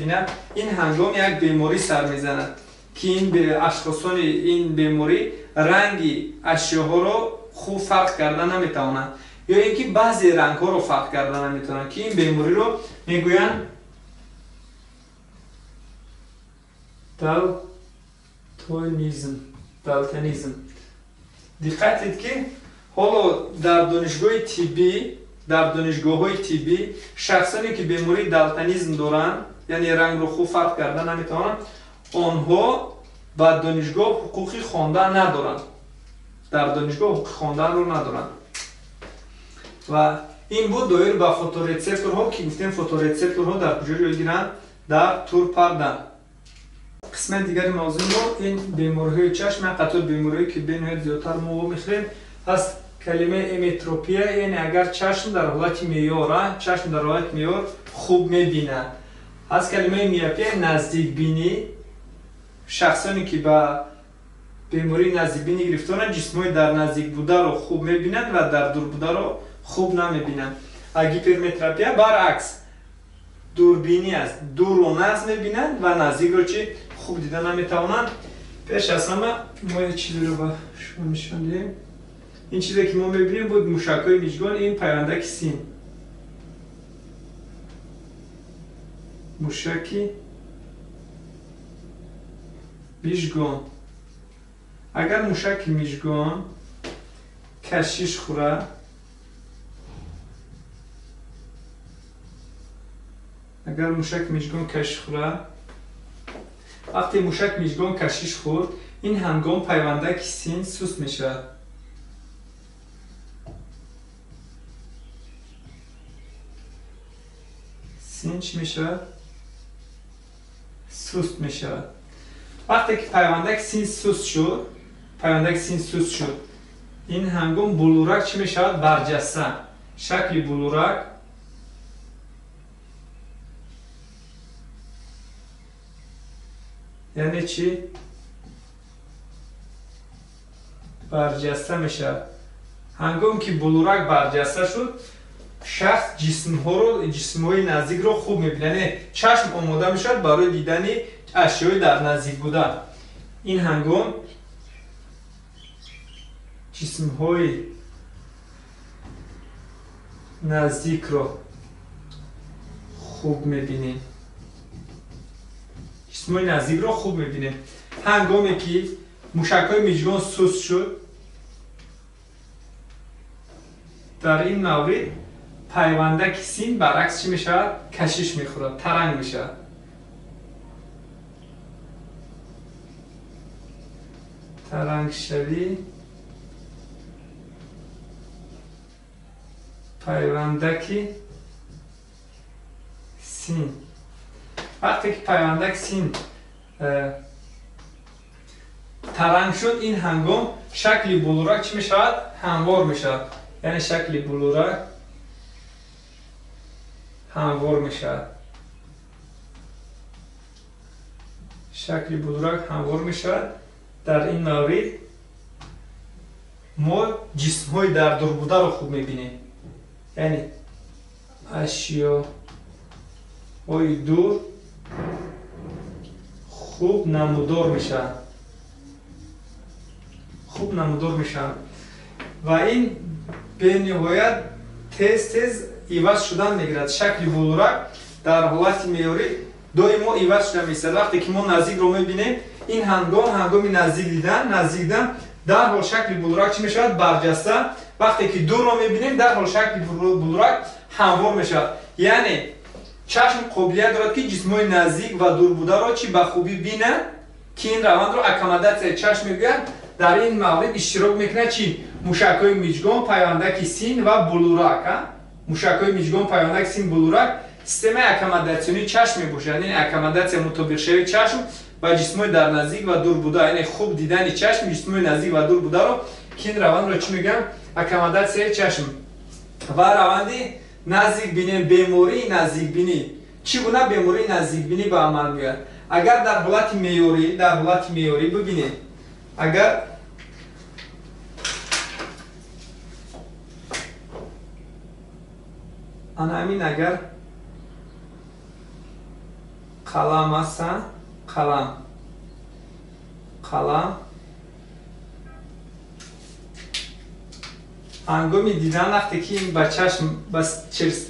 бинад, ин ҳангом як беморӣ сар мезанад, ки ин ашхосони ин беморӣ ранги ашёҳоро хуб фарқ карда наметавонанд, ё ин ки баъзе рангҳоро фарқ карда наметавонанд, ки ин бемориро мегӯянд далтонизм. Далтонизм. Диққат дид, ки ҳоло дар донишгоҳи тиббӣ, дар донишгоҳҳои тиббӣ шахсоне ки бемории далтонизм доранд, яъне рангро хуб фарқ карда наметавонанд, онҳо ба донишгоҳ ҳуқуқи хондан надоранд. Дар донишгоҳ ҳуқуқи хонданро надоранд. Ва ин буд доир ба фоторецепторҳо, ки гуфтем фоторецепторҳо дар куҷо ҷой гиранд? Дар турпарда. Қисмати дигари мавзӯи мо ин бемориҳои чашм, як қатор бемориҳое ки бениҳоят зиёдтар мо вомехӯрем аст. Калимаи эметропия, яъне агар чашм дар ҳолати меъёр, чашм дар ҳолати меъёр хуб мебинад. Аз калимаи миопия наздикбинӣ, шахсоне ки ба бемории наздикбинӣ гирифторанд, ҷисмҳои дар наздик бударо хуб мебинанд ва дар дур бударо хуб намебинанд. А гиперметропия баръакс дурбинӣ аст, дурро нағз мебинанд ва наздикро чӣ хуб дида наметавонанд. Пеш аз ҳама мо як чизеро ба шумо нишон диҳем. Ин чизе ки мо мебинем буд мушакҳои мижгон, ин пайвандаки син. Мушаки мижгон. Агар мушаки мижгон кашиш хӯрад, агар мушаки мижгон кашиш хӯрад, вақте мушак мижгон кашиш хӯрд, ин ҳангом пайвандаки син суст мешавад. Син чӣ мешавад? Суст мешавад. Вақте ки пайвандаки син суст шуд, пайвандаки син суст шуд, ин ҳангом булурак чӣ мешавад? Барҷаста. Шакли булурак яъне чӣ? Барҷаста мешавад. Ҳангоме ки булурак барҷаста шуд, шахс ҷисмҳоро, ҷисмҳои наздикро хуб мебинад. Яъне чашм омода мешавад барои дидани ашёи дар наздик буда. Ин ҳангом ҷисмҳои наздикро хуб мебинем. Ҷисмҳои наздикро хуб мебинем. Ҳангоме ки мушакҳои мижгон суст шуд, дар ин маврид пайвандаки син баръакс чӣ мешавад? Кашиш мехӯрад, таранг мешавад. Тарангшавӣ пайвандаки син. Вақте ки пайвандаки син таранг шуд, ин ҳангом шакли булурак чӣ мешавад? Ҳамвор мешавад. Яъне шакли булурак ҳамвор мешавад. Шакли булурак ҳамвор мешавад. Дар ин маврид мо ҷисмҳои дар дур бударо хуб мебинем. Яъне ашёҳои дур хуб намудор мешаванд. Хуб намудор мешаванд. Ва ин бениҳоят тез-тез иваз шудан мегирад. Шакли булурак дар ҳолати меъёрӣ доимо иваз шуда меистад. Вақте ки мо наздикро мебинем, ин ҳангом, ҳангоми наздик дидан, наздик дидан, дарҳол шакли булурак чӣ мешавад? Барҷаста. Вақте ки дурро мебинем, дарҳол шакли булурак ҳамвор мешавад. Яъне чашм қобилият дорад, ки ҷисмҳои наздик ва дур бударо чӣ ба хубӣ бинад, ки ин равандро аккомодатсияи чашм мегӯянд. Дар ин маврид иштирок мекунад чӣ? Мушакҳои мижгон, пайвандаки син ва булурак. Мушакҳои мижгон, пайвандаки син, булурак системаи аккомодатсионии чашм мебошад. Яъне аккомодатсия мутобиқшавии чашм ба ҷисмҳои дар наздик ва дур буда, яъне хуб дидани чашм ҷисмҳои наздик ва дур бударо, ки ин равандро чӣ мегӯянд? Аккомодатсияи чашм. Ва раванди наздикбинӣ, бемории наздикбинӣ. Чӣ гуна бемории наздикбинӣ ба амал меояд? Агар дар ҳолати меъёрӣ, дар ҳолати меъёрӣ бибинед, агар ана ҳамин агар қалам аст, қалам, қалам ҳангоми дидан, вақте ки ин ба чашм ба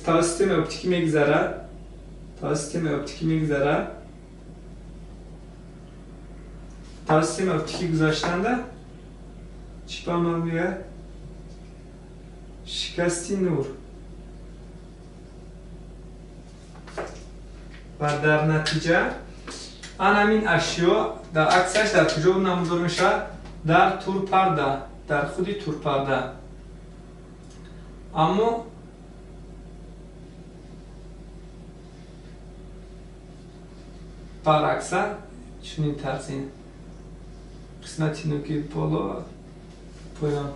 тавассути системаи оптикӣ мегузарад, тавассути системаи оптикӣ мегузарад, тавассути системаи оптикӣ гузаштанда чӣ ба амал меояд? Шикасти нур. Ва дар натиҷа ан ҳамин ашё дар аксаш дар куҷо намудор мешавад? Дар турпарда, дар худи турпарда. Аммо баръакса чунин тарзи қисмати нуки боло поён.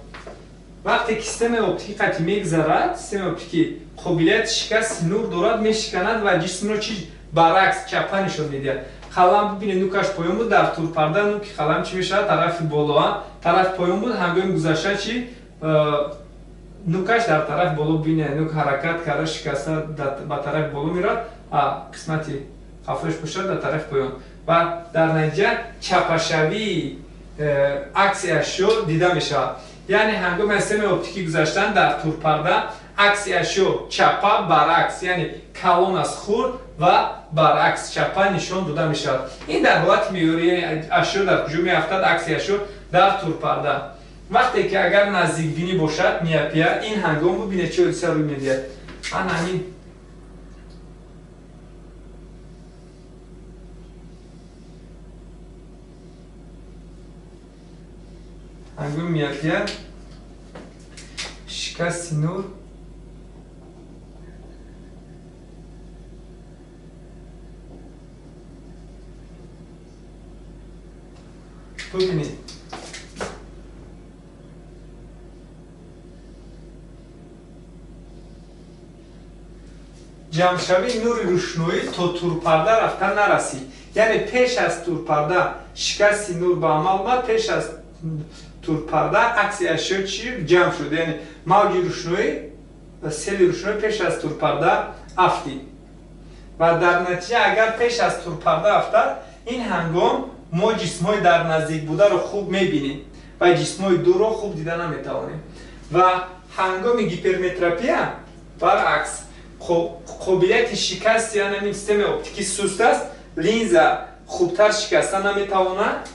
Вақте ки системаи оптикӣ қатъи мегузарад, системаи оптикӣ қобилияти шикасти нур дорад, мешиканад ва ҷисмро чӣ Баръакс чапа нишон медиҳад. Қалам бибинед, нукаш поён буд, дар турпарда нуки қалам чӣ мешавад? Тарафи боло, тарафи поён буд, ҳангоми гузашта чӣ нукаш дар тарафи боло, бибинед, нук ҳаракат карда шикаста ба тарафи боло меравад, қисмати қафояш бошад дар тарафи поён. Ва дар натиҷа чапашавии акси ашё дида мешавад. Яъне ҳангоми аз системаи оптикӣ гузаштан дар турпарда акси ашё чапа баръакс, яъне калон аз хурд ва баръакс чапа нишон дода мешавад. Ин дар ҳолати меъёрӣ, яъне ашё дар куҷо меафтад? Акси ашё дар турпарда. Вақте ки агар наздикбинӣ бошад, миопия, ин ҳангом бубинед чӣ ҳодиса рӯй медиҳад. Ана ҳамин ҳангоми миопия шикасти нур бубинед, ҷамъшавии нури рӯшноӣ то турпарда рафта нарасид. Яъне пеш аз турпарда шикасти нур ба амал омад, пеш аз турпарда акси ашё чӣ ҷамъ шуд, яъне мавҷи рӯшноӣ, сели рӯшноӣ пеш аз турпарда афтид. Ва дар натиҷа агар пеш аз турпарда афтад, ин ҳангом мо ҷисмҳои дар наздик бударо хуб мебинем ва ҷисмҳои дурро хуб дида наметавонем. Ва ҳангоми гиперметропия баръакс қобилияти шикасти ҳамин системаи оптикӣ суст аст, линза хубтар шикаста наметавонад.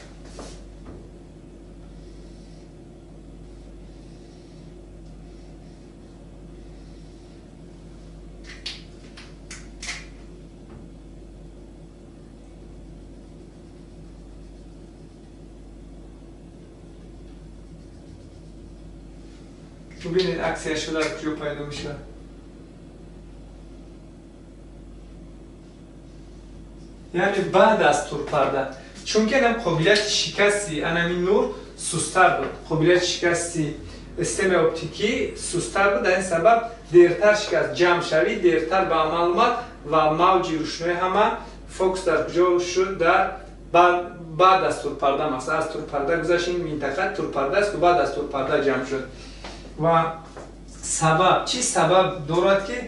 Бубинед акси ашё дар куҷо пайдо мешавад. Яъне баъд аз турпарда, чунки анам қобилияти шикасти анамин нур сусттар буд, қобилияти шикасти системаи оптикӣ сусттар буд, дар ин сабаб дертар шикаст, ҷамъшавӣ дертар ба амал омад ва мавҷи рӯшноӣ ҳама фокус дар куҷо шуд? Дар баъд аз турпарда, масалан аз турпарда гузашт, ин минтақа турпарда аст, баъд аз турпарда ҷамъ шуд. Ва сабаб чӣ сабаб дорад ки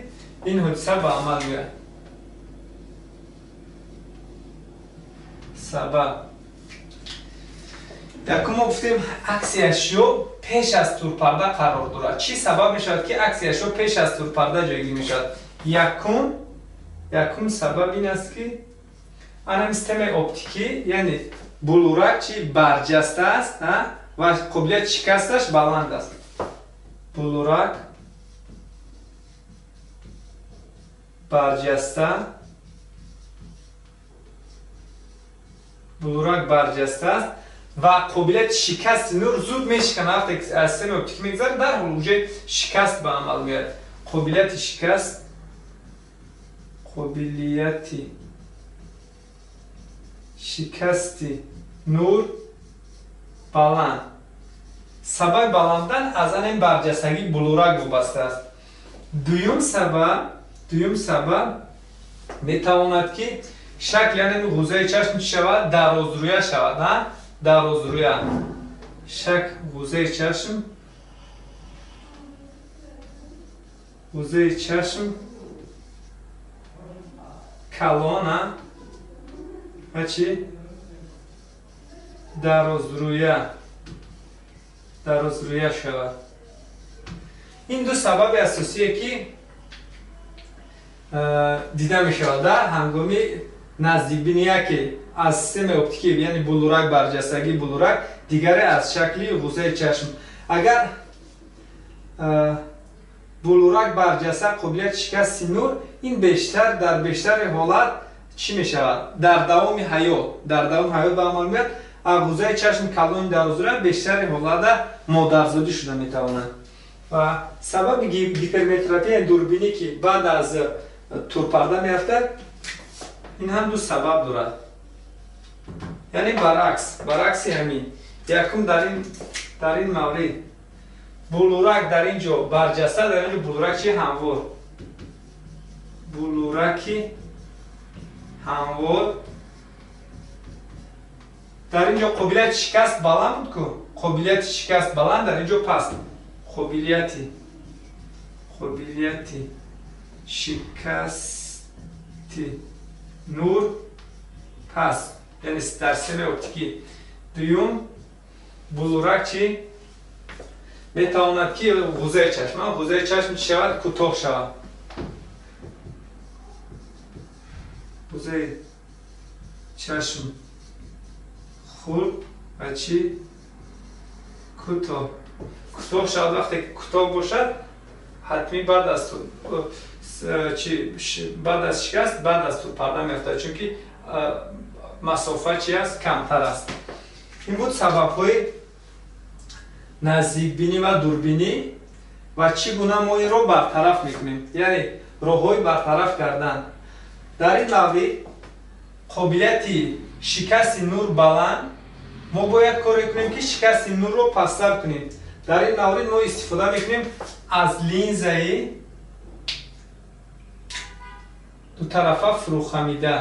ин ҳодиса ба амал меояд? Сабаб якум мо гуфтем акси ашё пеш аз турпарда қарор дорад. Чӣ сабаб мешавад ки акси ашё пеш аз турпарда ҷойгир мешавад? Якум сабаб ин аст ки анам системаи оптикӣ, яъне булурак чӣ барҷаста аст ва қобилияти шикасташ баланд аст. Булурак барҷаста, булурак барҷаста аст ва қобилияти шикасти нур зуд мешиканад. Вақте ки аз системаи оптикӣ мегузарад, дар ҳол уже шикаст ба амал меояд. Қобилияти шикаст, қобилияти шикасти нур баланд. Сабаби баландан аз ан барҷастагии булурак вобаста аст. Дуюм сабаб метавонад ки шакли ан ғузаи чашм чӣ шавад? Дарозрӯя шавад. Дарозрӯя. Шакл ғузаи чашм, калон ва чӣ? Дарозрӯя шавад. Ин ду сабаби асосие ки дида мешавад дар ҳангоми наздикбинӣ, яке аз системаи оптикӣ, яъне булурак, барҷастагии булурак, дигаре аз шакли ғузаи чашм. Агар булурак барҷаста, қобилияти шикасти нур, ин бештар дар бештари ҳолат чӣ мешавад? Дар давоми ҳаёт ба амал меояд. Ғузаи чашми калони дарозрӯя бештари ҳолата модарзодӣ шуда метавонад. Ва сабаби гиперметропияи дурбинӣ ки баъд аз турпарда меафтад, ин ҳам ду сабаб дорад. Яъне баръакси ҳамин. Якум дар ин маврид булурак дар ин ҷо барҷаста, дар ин ҷо булурак чи ҳамвор. Булураки ҳамвор. Дар ин ҷо қобилияти шикаст баланд буд ку, қобилияти шикаст баланд, дар ин ҷо паст. Қобилияти шикасти нур паст, яъне дар системаи оптикӣ. Дуюм, булурак чӣ метавонад ки ғузаи чашм, ғузаи чашм чӣ шавад? Кӯтоҳ шавад. Ғузаи чашм хурд ва чӣ? Кӯтоҳ. Кӯтоҳ шавад. Вақте ки кӯтоҳ бошад, ҳатмӣ баъд аз шикаст, баъд аз турпарда меафтад, чунки масофа чи аст? Камтар аст. Ин буд сабабҳои наздикбинӣ ва дурбинӣ ва чӣ гуна мо инро бартараф мекунем, яъне роҳҳои бартараф кардан. Дар ин маврид қобилияти шикасти нур баланд, мо бояд коре кунем ки шикасти нурро пасттар кунем. Дар ин маврид мо истифода мекунем аз линзаи дутарафа фурӯхамида,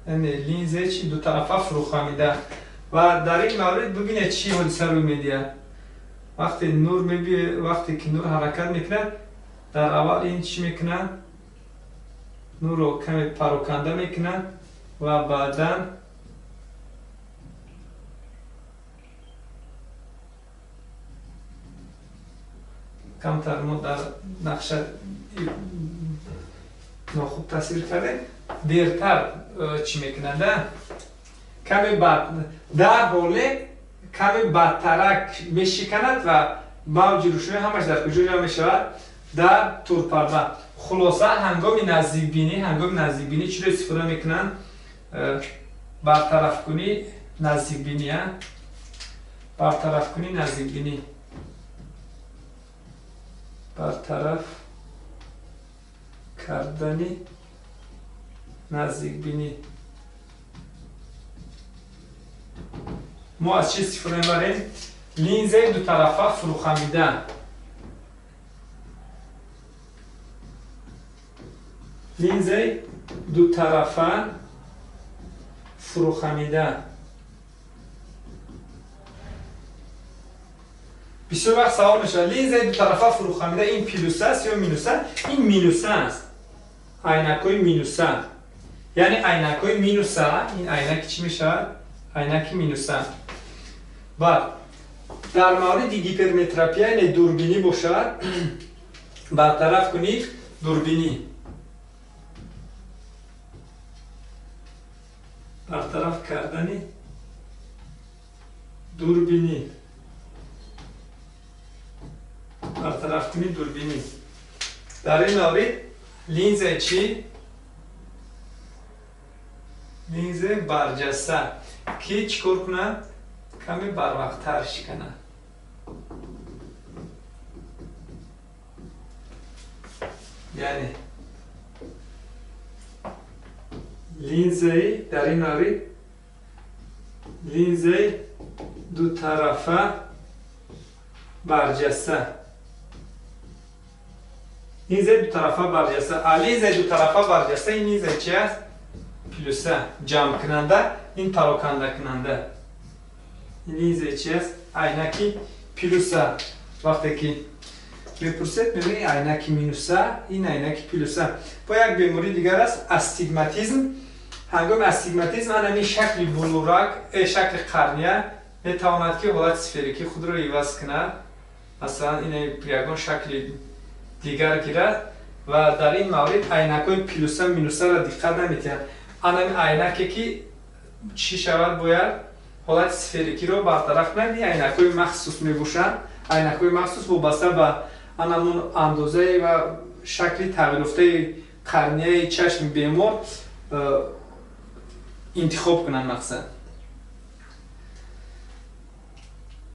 яъне линзаи чи? Дутарафа фурӯхамида. Ва дар ин маврид бибинед чӣ ҳодиса рӯй медиҳад. Вақте нур вақте ки нур ҳаракат мекунад, дар аввал ин чӣ мекунад? Нурро каме пароканда мекунад ва баъдан камтар мо дар нақша нохуб тасвир кардем, дертар чӣ мекунад? Каме бад, дар ҳоле каме бадтарак мешиканад ва мавҷи рӯшноӣ ҳамаш дар куҷо ҷамъ мешавад? Дар турпарда. Хулоса, ҳангоми наздикбинӣ чиро истифода мекунанд? Бартарафкунӣ наздикбинӣ, бартарафкунӣ наздикбинӣ, бартараф кардани наздикбинӣ. Мо аз чӣ истифода мебарем? Линзаи дутарафа фурӯхамида. Линзаи дутарафа фурӯхамида. Бисёр вақт савол мешавад, линзаи дутарафа фурӯхамида ин плюс аст ё минус аст? Ин минус аст. Айнакҳои минуса, яъне айнакҳои минуса, ин айнаки чӣ мешавад? Айнаки минуса. Баъд дар мавриди гиперметропия, яъне дурбинӣ бошад, бартараф кунӣ дурбинӣ, бартараф кардани дурбинӣ, бартараф кунӣ дурбинӣ. Дар ин маврид линзаи чӣ? Линзаи барҷаста ки чӣ кор кунад? Каме барвақттар шиканад. Яъне линзаи дар ин маврид линзаи дутарафа барҷаста, линзаи дутарафа барҷаста. А линзаи дутарафа барҷаста ин линзаи чи аст? Плюса, ҷамъкунанда, ин парокандакунанда. Ин линзаи чи аст? Айнаки плюса. Вақте ки мепурсед, мебинед айнаки минуса, ин айнаки плюса. Бо як бемории дигар аст, астигматизм. Ҳангоми астигматизм анами шакли булурак, шакли қарния метавонад ки ҳолати сферикии худро иваз кунад. Масалан, ин ягон шакли дигар гирад ва дар ин маврид айнакҳои плюса минусаро диққат наметиҳанд. Анами айнаке ки чӣ шавад, бояд ҳолати сферикиро бартараф кунад. Ин айнакҳои махсус мебошанд. Айнакҳои махсус вобаста ба анамун андозаи ва шакли тағйирёфтаи қарнияи чашми бемор интихоб кунанд мақсад.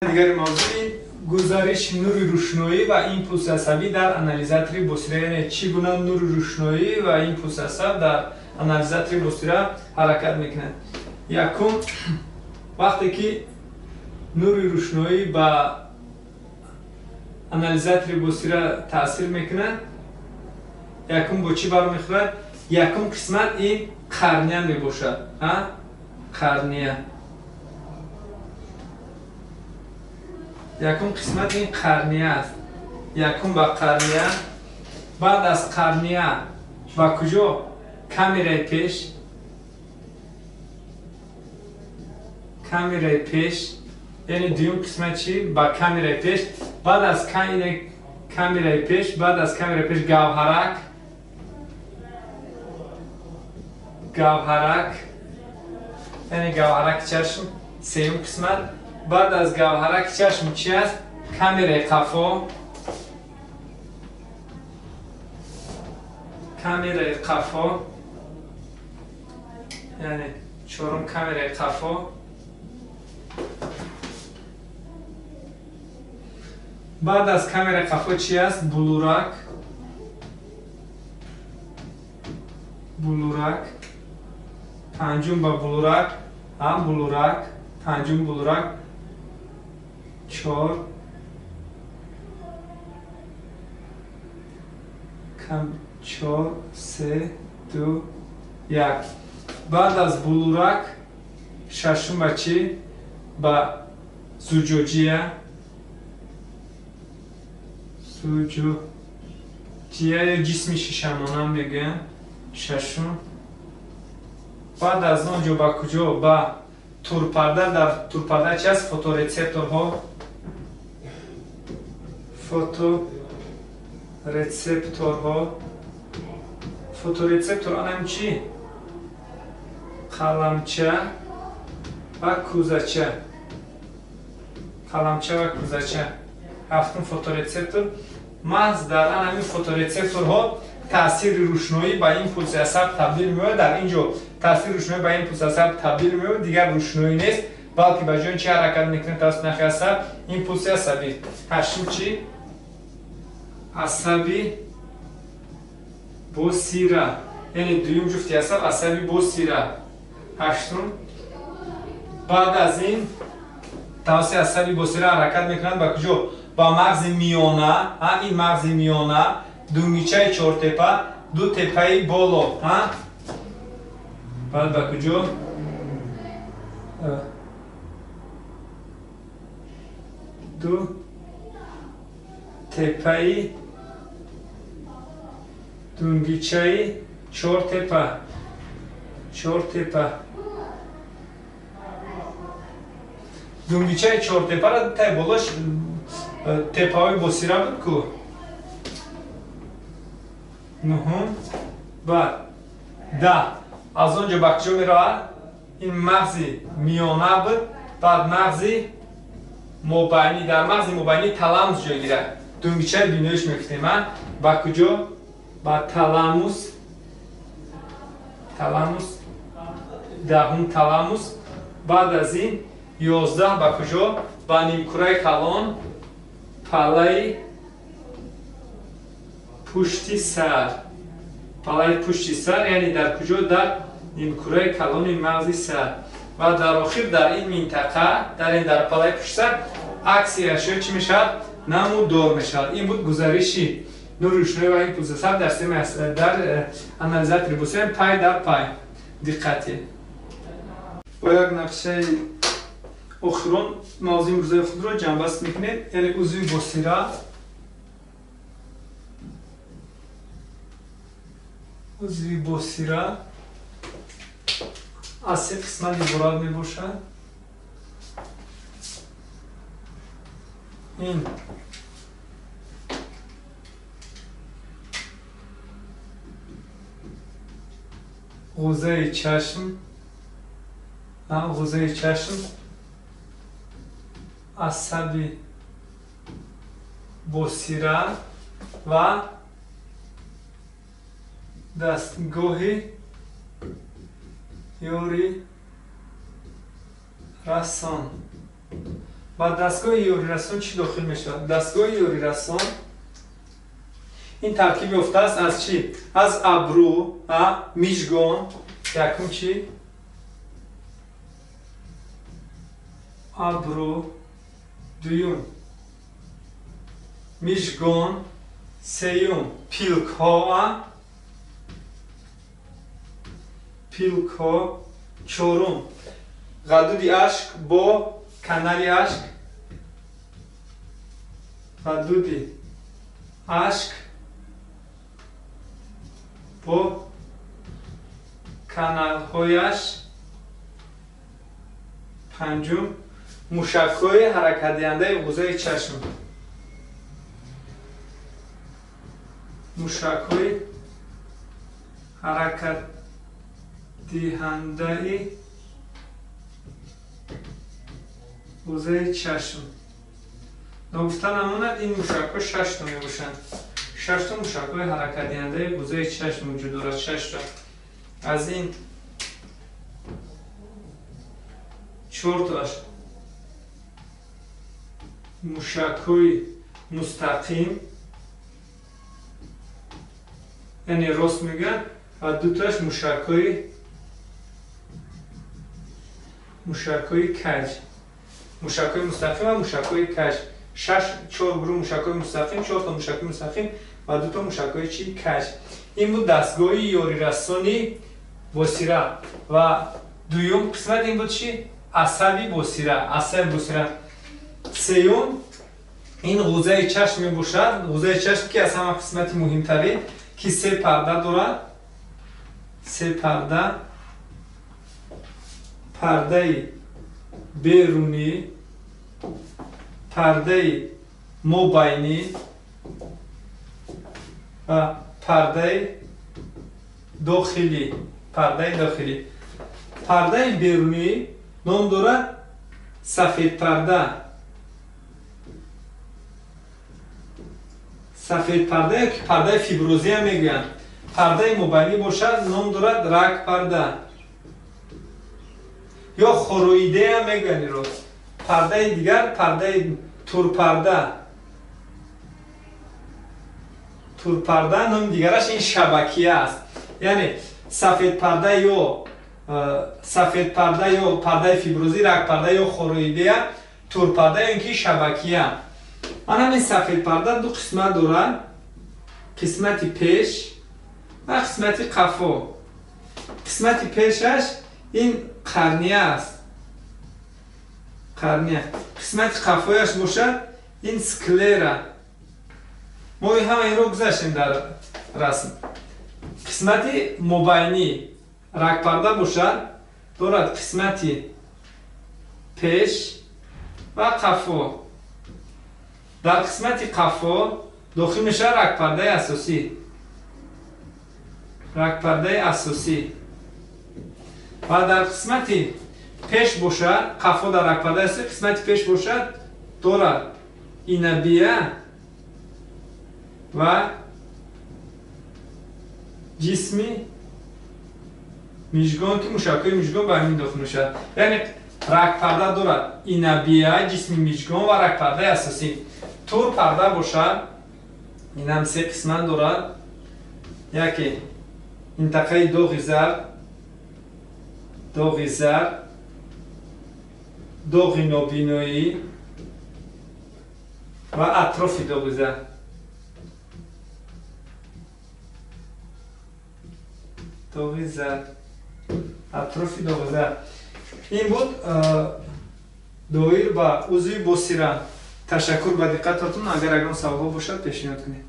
Дигари мавзӯи гузариши нури рӯшноӣ ва импулси асабӣ дар анализатори босира, яъне чӣ гуна нури рӯшноӣ ва импулси асаб дар анализатори босира ҳаракат мекунад. Якум, вақте ки нури рӯшноӣ ба анализатори босира таъсир мекунад, якум бо чӣ бармехӯрад? Якум қисмат ин қарния мебошад. Қарния. Якум қисмат ин қарния аст. Якум ба қарния, баъд аз қарния ба куҷо? Камераи пеш. Камераи пеш, яъне дуюм қисмат чи? Ба камераи пеш. Баъд аз камераи пеш, баъд аз камераи пеш гавҳарак. Гавҳарак, яъне гавҳараки чашм, сеюм қисмат. Баъд аз гавҳараки чашм чи аст? Камераи қафо. Камераи қафо, яъне чорум камераи қафо. Баъд аз камераи қафо чи аст? Булурак. Булурак. Панҷум ба булурак, булурак, панҷум булурак. Чор, чор, се, ду, як. Баъд аз булурак шашум ба чӣ? Ба зуҷоҷия. Зуҷоҷия ё ҷисми шишамонанд мегӯянд. Шашум. Баъд аз он ҷо ба куҷо? Ба турпарда. Дар турпарда чи аст? Фоторецепторҳо. Фоторецепторҳо. Фоторецептор анам чи? Қаламча ва кӯзача. Қаламча ва кӯзача. Ҳафтум фоторецептор. Маҳз дар анамин фоторецепторҳо таъсири рӯшноӣ ба импулси асаб табдил меёбад. Дар ин ҷо таъсири рӯшноӣ ба импулси асаб табдил меёбад, дигар рӯшноӣ нест, балки ба ҷои чи ҳаракат мекунад тавассути нахи асаб? Импулси асабӣ. Ҳаштум чи? Асаби босира, яъне дуюм ҷуфти асаб асаби босира. Ҳаштум. Баъд аз ин тавассути асаби босира ҳаракат мекунад ба куҷо? Ба мағзи миёна. Ин мағзи миёна, дунгичаи чортепа, ду тепаи боло. Баъд ба куҷо? Ду тепаи дунгичаи чортепа. Чортепа. Дунгичаи чортепаро тай болош тепаҳои босира буд ку. Нуҳум. Баъд даҳ. Аз он ҷо ба куҷо меравад? Ин мағзи миёна буд, баъд мағзи мобайнӣ. Дар мағзи мобайнӣ таламус ҷой гирад. Дунгичаи биноиш мегуфтем. Ба куҷо? Ба таламус. Таламус. Даҳум таламус. Баъд аз ин 11 ба куҷо? Ба нимкураи калон, палаи пушти сар. Палаи пушти сар, яъне дар куҷо? Дар нимкураи калони мағзи сар. Ва дар охир дар ин минтақа, дар ин дар палаи пушти сар акси ашё чӣ мешавад? Намудор мешавад. Ин буд гузариши нури рӯшноӣ ва импулси асаб дар системаи дар анализатори босира пай дар пай. Диққате. Бо як нақшаи охирон мавзӯи имрӯзаи худро ҷамъбаст мекунем, яъне узви босира. Узви босира аз се қисмат иборат мебошад. Ин ғузаи чашм, ғузаи чашм, асаби босира ва дастгоҳи ёрирасон. Ба дастгоҳи ёрирасон чӣ дохил мешавад? Дастгоҳи ёрирасон ин таркиб ёфтааст аз чӣ? Аз абрӯ, мижгон, якум чӣ? Абрӯ, дуюм мижгон, сеюм пилкҳо, Пилкҳо. Чорум, ғадуди ашк бо канали ашк. Ғадуди ашк бо каналҳояш. Панҷум, мушакҳои ҳаракатдиҳандаи ғузаи чашм. Мушакҳои ҳаракатдиҳандаи ғузаи чашм. Ногуфта намонад, ин мушакҳо шашто мебошанд. Шашто мушакҳои ҳаракатдиҳандаи ғузаи чашм вуҷуд дорад. Шашто. Аз ин чортоаш мушакҳои мустақим, яъне рост мегӯянд, ва дутоаш мушакҳои каҷ. Мушакҳои мустақим ва мушакҳои каҷ. Чор гурӯҳ мушакҳои мустақим, чорто мушакҳои мустақим ва дуто мушакҳои чи? Каҷ. Ин буд дастгоҳи ёрирасони босира. Ва дуюм қисмат ин буд чи? Асаби босира. Асаби босира. Сеюм, ин ғузаи чашм мебошад. Ғузаи чашм ки аз ҳама қисмати муҳимтарин, ки се парда дорад. Се парда. Пардаи берунӣ, пардаи мобайнӣ ва пардаи дохилӣ. Пардаи дохилӣ. Пардаи берунӣ ном дорад сафедпарда. Сафедпарда ё ки пардаи фиброзия мегӯянд. Пардаи мобайнӣ бошад, ном дорад рагпарда ё хороидея мегӯянд инро. Пардаи дигар пардаи турпарда. Турпарда номи дигараш ин шабакия аст. Яъне сафедпарда ё сафедпарда ё пардаи фиброзӣ, рагпарда ё хороидея, турпарда ё ин ки шабакия. Ман ҳамин сафедпарда ду қисмат дорад: қисмати пеш ва қисмати қафо. Қисмати пешаш ин қарния аст. Қарния. Қисмати қафояш бошад ин склера. Мо ҳама инро гузаштем дар расм. Қисмати мобайнӣ рагпарда бошад дорад қисмати пеш ва қафо. Дар қисмати қафо дохил мешавад рагпардаи асосӣ. Рагпардаи асосӣ. Ва дар қисмати пеш бошад, қафо дар рагпардаи асосӣ, қисмати пеш бошад дорад инабия ва ҷисми мижгон, ки мушакҳои мижгон ба ҳамин дохил мешавад. Яъне рагпарда дорад инабия, ҷисми мижгон ва рагпардаи асосӣ. Турпарда бошад, инам се қисмат дорад. Яке минтақаи доғи зард, доғи зард, доғи нобиноӣ ва атрофи доғи зард. Доғи зард, атрофи доғи зард. Ин буд доир ба узви босира. Ташаккур ба диққататон. Агар ягон саволҳо бошад, пешниҳод кунед.